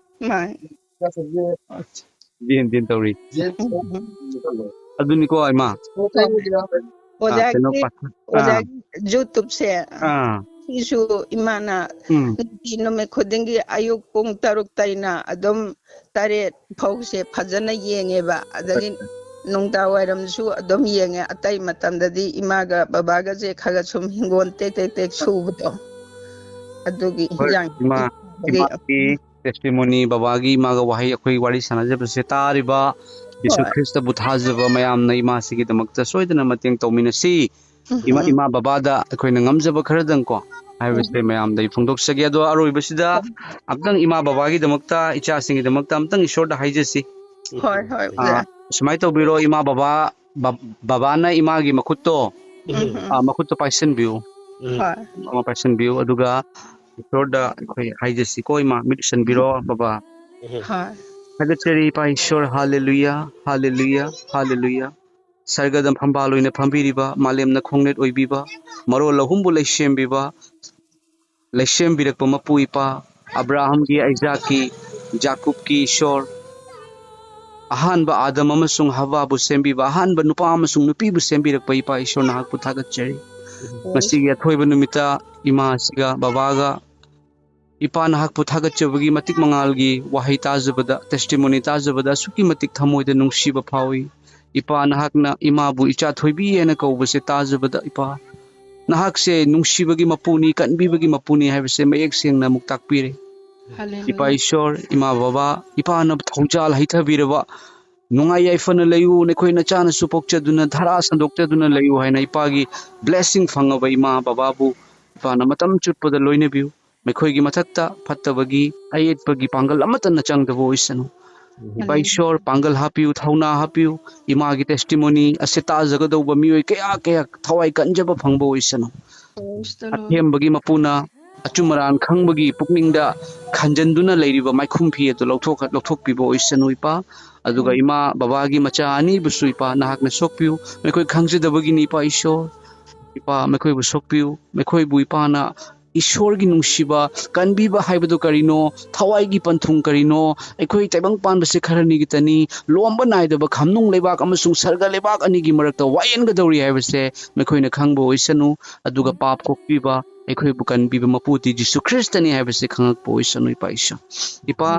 ꯃꯥꯅꯤ꯫ ꯖꯦꯟ ꯖꯦꯟ ꯇꯧꯔꯤ꯫ ꯎꯝ꯫ ꯑꯗꯨꯅꯤꯀꯣ, ꯏꯃꯥ꯫ ꯑꯣꯖꯥꯒꯤ, ꯑ, ꯀꯩꯅꯣ, ꯄꯥꯁꯇꯔ꯫ ꯑꯥ꯫ ꯑꯣꯖꯥꯒꯤ YouTubeꯁꯦ ꯑꯥ꯫ ꯁꯤꯁꯨ ꯏꯃꯥꯅ ꯎꯝ꯫ ꯅꯨꯡꯇꯤ ꯅꯨꯃꯤꯠ ꯈꯨꯗꯤꯡꯒꯤ ꯑꯌꯨꯛ ꯄꯨꯡ ꯇꯔꯨꯛꯇꯩꯅ ꯑꯗꯨꯝ ꯇꯔꯦꯠ ꯐꯥꯎꯁꯦ ꯐꯖꯅ ꯌꯦꯡꯉꯦꯕ꯫ ꯑꯗꯒꯤ ꯍꯣꯏ꯫ ꯅꯨꯡꯗꯥꯡ ꯋꯥꯏꯔꯝꯁꯨ ꯑꯗꯨꯝ ꯌꯦꯡꯉꯦ꯫ ꯑꯇꯩ ꯃꯇꯝꯗꯗꯤ ꯏꯃꯥꯒ ꯕꯕꯥꯒꯁꯦ ꯈꯔ ꯈꯔ ꯁꯨꯝ ꯍꯤꯡꯒꯣꯜ ꯇꯦꯛ ꯇꯦꯛ ꯇꯦꯛ ꯁꯨꯕꯗꯣ, ꯑꯗꯨꯒꯤ ꯍꯣꯏ, ꯍꯤꯟꯖꯥꯡ ꯏꯃꯥ, ꯅꯥꯄꯤ ꯊꯥꯕꯒꯤ꯫ ꯏꯃꯥꯒꯤ testimony, ꯕꯕꯥꯒꯤ ꯏꯃꯥꯒ ꯋꯥꯍꯩ ꯑꯩꯈꯣꯏ ꯋꯥꯔꯤ ꯁꯥꯟꯅꯖꯕꯁꯦ ꯇꯥꯔꯤꯕ ꯖꯤꯁꯨ ꯍꯣꯏ꯫ ꯈ꯭ꯔꯤꯁꯇꯕꯨ ꯊꯥꯖꯕ ꯃꯌꯥꯝꯅ ꯏꯃꯥꯁꯤꯒꯤꯗꯃꯛꯇ ꯁꯣꯏꯗꯅ ꯃꯇꯦꯡ ꯇꯧꯃꯤꯟꯅꯁꯤ꯫ ꯎꯝ, ꯏꯃꯥ, ꯎꯝ꯫ ꯏꯃꯥ ꯕꯕꯥꯗ ꯑꯩꯈꯣꯏꯅ ꯉꯝꯖꯕ ꯈꯔꯗꯪꯀꯣ ꯍꯥꯏꯕꯁꯦ ꯎꯝ꯫ ꯃꯌꯥꯝꯗ ꯑꯩ ꯐꯣꯡꯗꯣꯛꯆꯒꯦ꯫ ꯑꯗꯣ ꯑꯔꯣꯏꯕꯁꯤꯗ ꯎꯝ꯫ ꯑꯝꯇꯪ ꯏꯃꯥ ꯕꯕꯥꯒꯤꯗꯃꯛꯇ, ꯏꯆꯥꯁꯤꯡꯒꯤꯗꯃꯛꯇ ꯑꯝꯇꯪ ꯏꯁꯣꯔꯗ ꯍꯥꯏꯖꯁꯤ꯫ ꯍꯣꯏ, ꯍꯣꯏ, ꯑꯥ, ꯑꯣꯖꯥ꯫ ꯁꯨꯃꯥꯏꯅ ꯇꯧꯕꯤꯔꯣ, ꯏꯃꯥ ꯕꯕꯥ, ꯕ-, ꯕꯕꯥꯅ ꯏꯃꯥꯒꯤ ꯃꯈꯨꯠꯇꯣ, ꯎꯝ, ꯎꯝ꯫ ꯑꯥ, ꯃꯈꯨꯠꯇꯣ ꯄꯥꯏꯁꯟꯕꯤꯌꯨ꯫ ꯎꯝ꯫ ꯍꯣꯏ꯫ ꯑꯃ ꯄꯥꯏꯁꯟꯕꯤꯌꯨ, ꯑꯗꯨꯒ ꯏꯁꯣꯔꯗ ꯑꯩꯈꯣꯏ ꯍꯥꯏꯖꯁꯤꯀꯣ, ꯏꯃꯥ, ꯃꯤꯠ ꯎꯁꯟꯕꯤꯔꯣ, ꯕꯕꯥ꯫ ꯎꯝ꯫ ꯍꯣꯏ꯫ ꯊꯥꯒꯠꯆꯔꯤ, ꯏꯄꯥ ꯏꯁꯣꯔ, ꯍꯥꯂꯦꯂꯨꯌꯥ, ꯍꯥꯂꯦꯂꯨꯌꯥ, ꯍꯥꯂꯦꯂꯨꯌꯥ꯫ ꯁꯔꯒꯗ ꯐꯝꯕꯥꯜ ꯑꯣꯏꯅ ꯐꯝꯕꯤꯔꯤꯕ, ꯃꯥꯂꯦꯝꯅ ꯈꯣꯡꯅꯦꯠ ꯑꯣꯏꯕꯤꯕ, ꯃꯔꯣꯜ ꯑꯍꯨꯝꯕꯨ ꯂꯩꯁꯦꯝꯕꯤꯕ, ꯂꯩꯁꯦꯝꯕꯤꯔꯛꯄ ꯃꯄꯨ ꯏꯄꯥ, ꯑꯕ꯭ꯔꯥꯍꯝꯒꯤ, ꯑꯩꯖꯥꯛꯀꯤ, ꯖꯥꯀꯨꯕꯀꯤ ꯏꯁꯣꯔ, ꯑꯍꯥꯟꯕ ꯑꯥꯗꯝ ꯑꯃꯁꯨꯡ ꯍꯕꯥꯕꯨ ꯁꯦꯝꯕꯤꯕ, ꯑꯍꯥꯟꯕ ꯅꯨꯄꯥ ꯑꯃꯁꯨꯡ ꯅꯨꯄꯤꯕꯨ ꯁꯦꯝꯕꯤꯔꯛꯄ ꯏꯄꯥ ꯏꯁꯣꯔ, ꯅꯍꯥꯛꯄꯨ ꯊꯥꯒꯠꯆꯔꯤ꯫ ꯉꯁꯤꯒꯤ ꯑꯊꯣꯏꯕ ꯅꯨꯃꯤꯠꯇ ꯏꯃꯥꯁꯤꯒ ꯕꯕꯥꯒ ꯏꯄꯥ ꯅꯍꯥꯛꯄꯨ ꯊꯥꯒꯠꯆꯕꯒꯤ ꯃꯇꯤꯛ ꯃꯉꯥꯜꯒꯤ ꯋꯥꯍꯩ ꯇꯥꯖꯕꯗ, testimony ꯇꯥꯖꯕꯗ ꯑꯁꯨꯛꯀꯤ ꯃꯇꯤꯛ ꯊꯃꯣꯏꯗ ꯅꯨꯡꯁꯤꯕ ꯐꯥꯎꯏ꯫ ꯏꯄꯥ ꯅꯍꯥꯛꯅ ꯏꯃꯥꯕꯨ ꯏꯆꯥ ꯊꯣꯏꯕꯤ ꯍꯥꯏꯅ ꯀꯧꯕꯁꯦ ꯇꯥꯖꯕꯗ, ꯏꯄꯥ ꯅꯍꯥꯛꯁꯦ ꯅꯨꯡꯁꯤꯕꯒꯤ ꯃꯄꯨꯅꯤ, ꯀꯟꯕꯤꯕꯒꯤ ꯃꯄꯨꯅꯤ ꯍꯥꯏꯕꯁꯦ ꯃꯌꯦꯛ ꯁꯦꯡꯅ ꯑꯃꯨꯛ ꯇꯥꯛꯄꯤꯔꯦ꯫ ꯍꯥꯂꯦꯂꯨꯌꯥ꯫ ꯏꯄꯥ ꯏꯁꯣꯔ, ꯏꯃꯥ ꯕꯕꯥ, ꯏꯄꯥꯅ ꯊꯧꯖꯥꯜ ꯍꯩꯊꯕꯤꯔꯕ, ꯅꯨꯡꯉꯥꯏ ꯌꯥꯏꯐꯅ ꯂꯩꯌꯨ, ꯅꯈꯣꯏ ꯅꯆꯥꯅꯁꯨ ꯄꯣꯛꯆꯗꯨꯅ ꯙꯔꯥ ꯁꯟꯗꯣꯛꯆꯗꯨꯅ ꯂꯩꯌꯨ ꯍꯥꯏꯅ ꯏꯄꯥꯒꯤ blessing ꯐꯪꯉꯕ ꯏꯃꯥ ꯕꯕꯥꯕꯨ ꯏꯄꯥꯅ ꯃꯇꯝ ꯆꯨꯞꯄꯗ ꯂꯣꯏꯅꯕꯤꯌꯨ꯫ ꯃꯈꯣꯏꯒꯤ ꯃꯊꯛꯇ ꯐꯠꯇꯕꯒꯤ ꯑꯌꯦꯠꯄꯒꯤ ꯄꯥꯡꯒꯜ ꯑꯃꯠꯇꯅ ꯆꯪꯗꯕ ꯑꯣꯏꯁꯅꯨ꯫ ꯏꯄꯥ ꯍꯥꯂꯦꯂꯨꯌꯥ꯫ ꯏꯁꯣꯔ, ꯄꯥꯡꯒꯜ ꯍꯥꯞꯄꯤꯌꯨ, ꯊꯧꯅꯥ ꯍꯥꯞꯄꯤꯌꯨ, ꯏꯃꯥꯒꯤ testimony ꯑꯁꯤ ꯇꯥꯖꯒꯗꯧꯕ ꯃꯤꯑꯣꯏ ꯀꯌꯥ ꯀꯌꯥ ꯊꯋꯥꯏ ꯀꯟꯖꯕ ꯐꯪꯕ ꯑꯣꯏꯁꯅꯨ꯫ Praise the Lord. ꯑꯊꯦꯝꯕꯒꯤ ꯃꯄꯨꯅ ꯑꯆꯨꯝ ꯑꯔꯥꯟ ꯈꯪꯕꯒꯤ ꯄꯨꯛꯅꯤꯡꯗ ꯈꯟꯖꯟꯗꯨꯅ ꯂꯩꯔꯤꯕ ꯃꯥꯏꯈꯨꯝ ꯐꯤ ꯑꯗꯨ ꯂꯧꯊꯣꯛ-, ꯂꯧꯊꯣꯛꯄꯤꯕ ꯑꯣꯏꯁꯅꯨ, ꯏꯄꯥ꯫ ꯑꯗꯨꯒ ꯏꯃꯥ ꯕꯕꯥꯒꯤ ꯃꯆꯥ ꯑꯅꯤꯕꯨꯁꯨ, ꯏꯄꯥ, ꯅꯍꯥꯛꯅ ꯁꯣꯛꯄꯤꯌꯨ꯫ ꯃꯈꯣꯏ ꯈꯪꯖꯗꯕꯒꯤꯅꯤ, ꯏꯄꯥ ꯏꯁꯣꯔ꯫ ꯏꯄꯥ, ꯃꯈꯣꯏꯕꯨ ꯁꯣꯛꯄꯤꯌꯨ꯫ ꯃꯈꯣꯏꯕꯨ, ꯏꯄꯥꯅ ꯏꯁꯣꯔꯒꯤ ꯅꯨꯡꯁꯤꯕ, ꯀꯟꯕꯤꯕ ꯍꯥꯏꯕꯗꯨ ꯀꯔꯤꯅꯣ, ꯊꯋꯥꯏꯒꯤ ꯄꯟꯊꯨꯡ ꯀꯔꯤꯅꯣ, ꯑꯩꯈꯣꯏ ꯇꯥꯏꯕꯪ ꯄꯥꯟꯕꯁꯦ ꯈꯔꯅꯤꯒꯤꯇꯅꯤ, ꯂꯣꯝꯕ ꯅꯥꯏꯗꯕ ꯈꯝꯅꯨꯡ ꯂꯩꯕꯥꯛ ꯑꯃꯁꯨꯡ ꯁꯔꯒ ꯂꯩꯕꯥꯛ ꯑꯅꯤꯒꯤ ꯃꯔꯛꯇ ꯋꯥꯌꯦꯟꯒꯗꯧꯔꯤ ꯍꯥꯏꯕꯁꯦ ꯃꯈꯣꯏꯅ ꯈꯪꯕ ꯑꯣꯏꯁꯅꯨ꯫ ꯑꯗꯨꯒ ꯄꯥꯞ ꯀꯣꯛꯄꯤꯕ, ꯑꯩꯈꯣꯏꯕꯨ ꯀꯟꯕꯤꯕ ꯃꯄꯨꯗꯤ ꯖꯤꯁꯨ ꯈ꯭ꯔꯤꯁꯇꯅꯤ ꯍꯥꯏꯕꯁꯤ ꯈꯪꯉꯛꯄ ꯑꯣꯏꯁꯅꯨ, ꯏꯄꯥ ꯏꯁꯣꯔ꯫ ꯏꯄꯥ,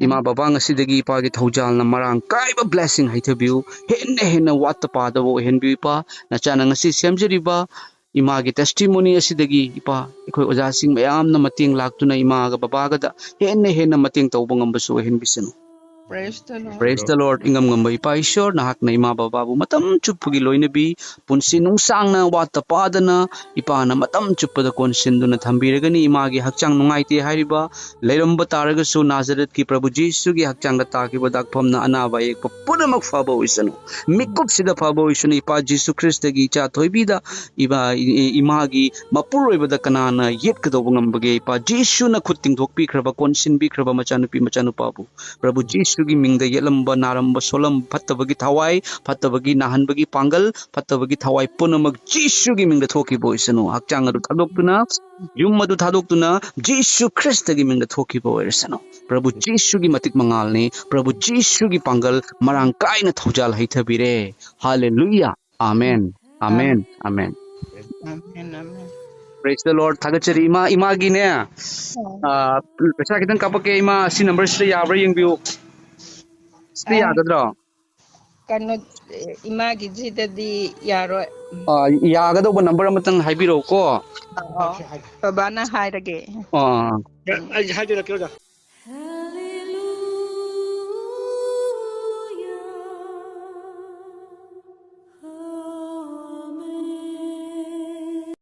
ꯏꯃꯥ ꯕꯕꯥ, ꯉꯁꯤꯗꯒꯤ ꯏꯄꯥꯒꯤ ꯊꯧꯖꯥꯜꯅ ꯃꯔꯥꯡ ꯀꯥꯏꯕ blessing ꯍꯩꯊꯕꯤꯌꯨ, ꯍꯦꯟꯅ ꯍꯦꯟꯅ ꯋꯥꯠꯇ ꯄꯥꯗꯕ ꯑꯣꯏꯍꯟꯕꯤꯌꯨ, ꯏꯄꯥ꯫ ꯅꯆꯥꯅ ꯉꯁꯤ ꯁꯦꯝꯖꯔꯤꯕ ꯏꯃꯥꯒꯤ testimony ꯑꯁꯤꯗꯒꯤ, ꯏꯄꯥ, ꯑꯩꯈꯣꯏ ꯑꯣꯖꯥꯁꯤꯡ ꯃꯌꯥꯝꯅ ꯃꯇꯦꯡ ꯂꯥꯛꯇꯨꯅ ꯏꯃꯥꯒ ꯕꯕꯥꯒꯗ ꯍꯦꯟꯅ ꯍꯦꯟꯅ ꯃꯇꯦꯡ ꯇꯧꯕ ꯉꯝꯕꯁꯨ ꯑꯣꯏꯍꯟꯕꯤꯁꯅꯨ꯫ Praise the Lord. Praise the Lord. ꯏꯉꯝ ꯉꯝꯕ ꯏꯄꯥ ꯏꯁꯣꯔ, ꯅꯍꯥꯛꯅ ꯏꯃꯥ ꯕꯕꯥꯕꯨ ꯃꯇꯝ ꯆꯨꯞꯄꯒꯤ ꯂꯣꯏꯅꯕꯤ, ꯄꯨꯟꯁꯤ ꯅꯨꯡꯁꯥꯡꯅ ꯋꯥꯠꯇ ꯄꯥꯗꯅ ꯏꯄꯥꯅ ꯃꯇꯝ ꯆꯨꯞꯄꯗ ꯀꯣꯟꯁꯤꯟꯗꯨꯅ ꯊꯝꯕꯤꯔꯒꯅꯤ꯫ ꯏꯃꯥꯒꯤ ꯍꯛꯆꯥꯡ ꯅꯨꯡꯉꯥꯏꯇꯦ ꯍꯥꯏꯔꯤꯕ ꯂꯩꯔꯝꯕ ꯇꯥꯔꯒꯁꯨ, ꯅꯥꯖꯔꯦꯠꯀꯤ ꯄ꯭ꯔꯚꯨ ꯖꯤꯁꯨꯒꯤ ꯍꯛꯆꯥꯡꯗ ꯇꯥꯈꯤꯕ ꯗꯥꯛꯐꯝꯅ ꯑꯅꯥꯕ ꯑꯌꯦꯛꯄ ꯄꯨꯝꯅꯃꯛ ꯐꯕ ꯑꯣꯏꯁꯅꯨ꯫ ꯃꯤꯀꯨꯞꯁꯤꯗ ꯐꯕ ꯑꯣꯏꯁꯅꯨ꯫ ꯏꯄꯥ ꯖꯤꯁꯨ ꯈ꯭ꯔꯤꯁꯇꯒꯤ ꯏꯆꯥ ꯊꯣꯏꯕꯤꯗ ꯏꯃꯥ-, ꯏ-, ꯏꯃꯥꯒꯤ ꯃꯄꯨꯔꯣꯏꯕꯗ ꯀꯅꯥꯅ ꯌꯦꯠꯀꯗꯧꯕ ꯉꯝꯕꯒꯦ? ꯏꯄꯥ ꯖꯤꯁꯨꯅ ꯈꯨꯠ ꯇꯤꯡꯊꯣꯛꯄꯤꯈ꯭ꯔꯕ, ꯀꯣꯟꯁꯤꯟꯕꯤꯈ꯭ꯔꯕ ꯃꯆꯥꯅꯨꯄꯤ ꯃꯆꯥꯅꯨꯄꯥꯕꯨ ꯄ꯭ꯔꯚꯨ ꯖꯤꯁꯨꯒꯤ ꯃꯤꯡꯗ ꯌꯦꯠꯂꯝꯕ, ꯅꯥꯔꯝꯕ, ꯁꯣꯜꯂꯝꯕ, ꯐꯠꯇꯕꯒꯤ ꯊꯋꯥꯏ, ꯐꯠꯇꯕꯒꯤ ꯅꯥꯍꯟꯕꯒꯤ ꯄꯥꯡꯒꯜ, ꯐꯠꯇꯕꯒꯤ ꯊꯋꯥꯏ ꯄꯨꯝꯅꯃꯛ ꯖꯤꯁꯨꯒꯤ ꯃꯤꯡꯗ ꯊꯣꯛꯈꯤꯕ ꯑꯣꯏꯁꯅꯨ꯫ ꯍꯛꯆꯥꯡ ꯑꯗꯨ ꯊꯥꯗꯣꯛꯇꯨꯅ, ꯌꯨꯝ ꯑꯗꯨ ꯊꯥꯗꯣꯛꯇꯨꯅ, ꯖꯤꯁꯨ ꯈ꯭ꯔꯤꯁꯇꯒꯤ ꯃꯤꯡꯗ ꯊꯣꯛꯈꯤꯕ ꯑꯣꯏꯔꯁꯅꯨ꯫ ꯄ꯭ꯔꯚꯨ ꯖꯤꯁꯨꯒꯤ ꯃꯇꯤꯛ ꯃꯉꯥꯜꯅꯤ꯫ ꯄ꯭ꯔꯚꯨ ꯖꯤꯁꯨꯒꯤ ꯄꯥꯡꯒꯜ ꯃꯔꯥꯡ ꯀꯥꯏꯅ ꯊꯧꯖꯥꯜ ꯍꯩꯊꯕꯤꯔꯦ꯫ ꯍꯥꯂꯦꯂꯨꯌꯥ꯫ ꯑꯥꯃꯦꯟ꯫ ꯑꯥꯃꯦꯟ꯫ ꯑꯥꯃꯦꯟ꯫ ꯑꯥꯃꯦꯟ, ꯑꯥꯃꯦꯟ꯫ Praise the Lord. ꯊꯥꯒꯠꯆꯔꯤ ꯏꯃꯥ, ꯏꯃꯥꯒꯤꯅꯦ꯫ ꯑ, ꯄꯩꯁꯥ ꯈꯤꯇꯪ ꯀꯥꯞꯄꯛꯀꯦ ꯏꯃꯥ, ꯁꯤ ꯅꯝꯕꯔꯁꯤꯗ ꯌꯥꯕ꯭ꯔꯥ ꯌꯦꯡꯕꯤꯌꯨ꯫ ꯁꯤꯗ ꯑ, ꯌꯥꯒꯗ꯭ꯔꯣ? ꯀꯩꯅꯣ, ꯏꯃꯥꯒꯤꯁꯤꯗꯗꯤ ꯌꯥꯔꯣꯏ꯫ ꯑ, ꯌꯥꯒꯗꯧꯕ ꯅꯝꯕꯔ ꯑꯃꯇꯪ ꯍꯥꯏꯕꯤꯔꯛꯎꯀꯣ꯫ ꯑ, ꯕꯕꯥꯅ ꯍꯥꯏꯔꯒꯦ꯫ ꯑ꯫ ꯑꯩ ꯍꯥꯏꯖꯔꯛꯀꯦ, ꯑꯣꯖꯥ꯫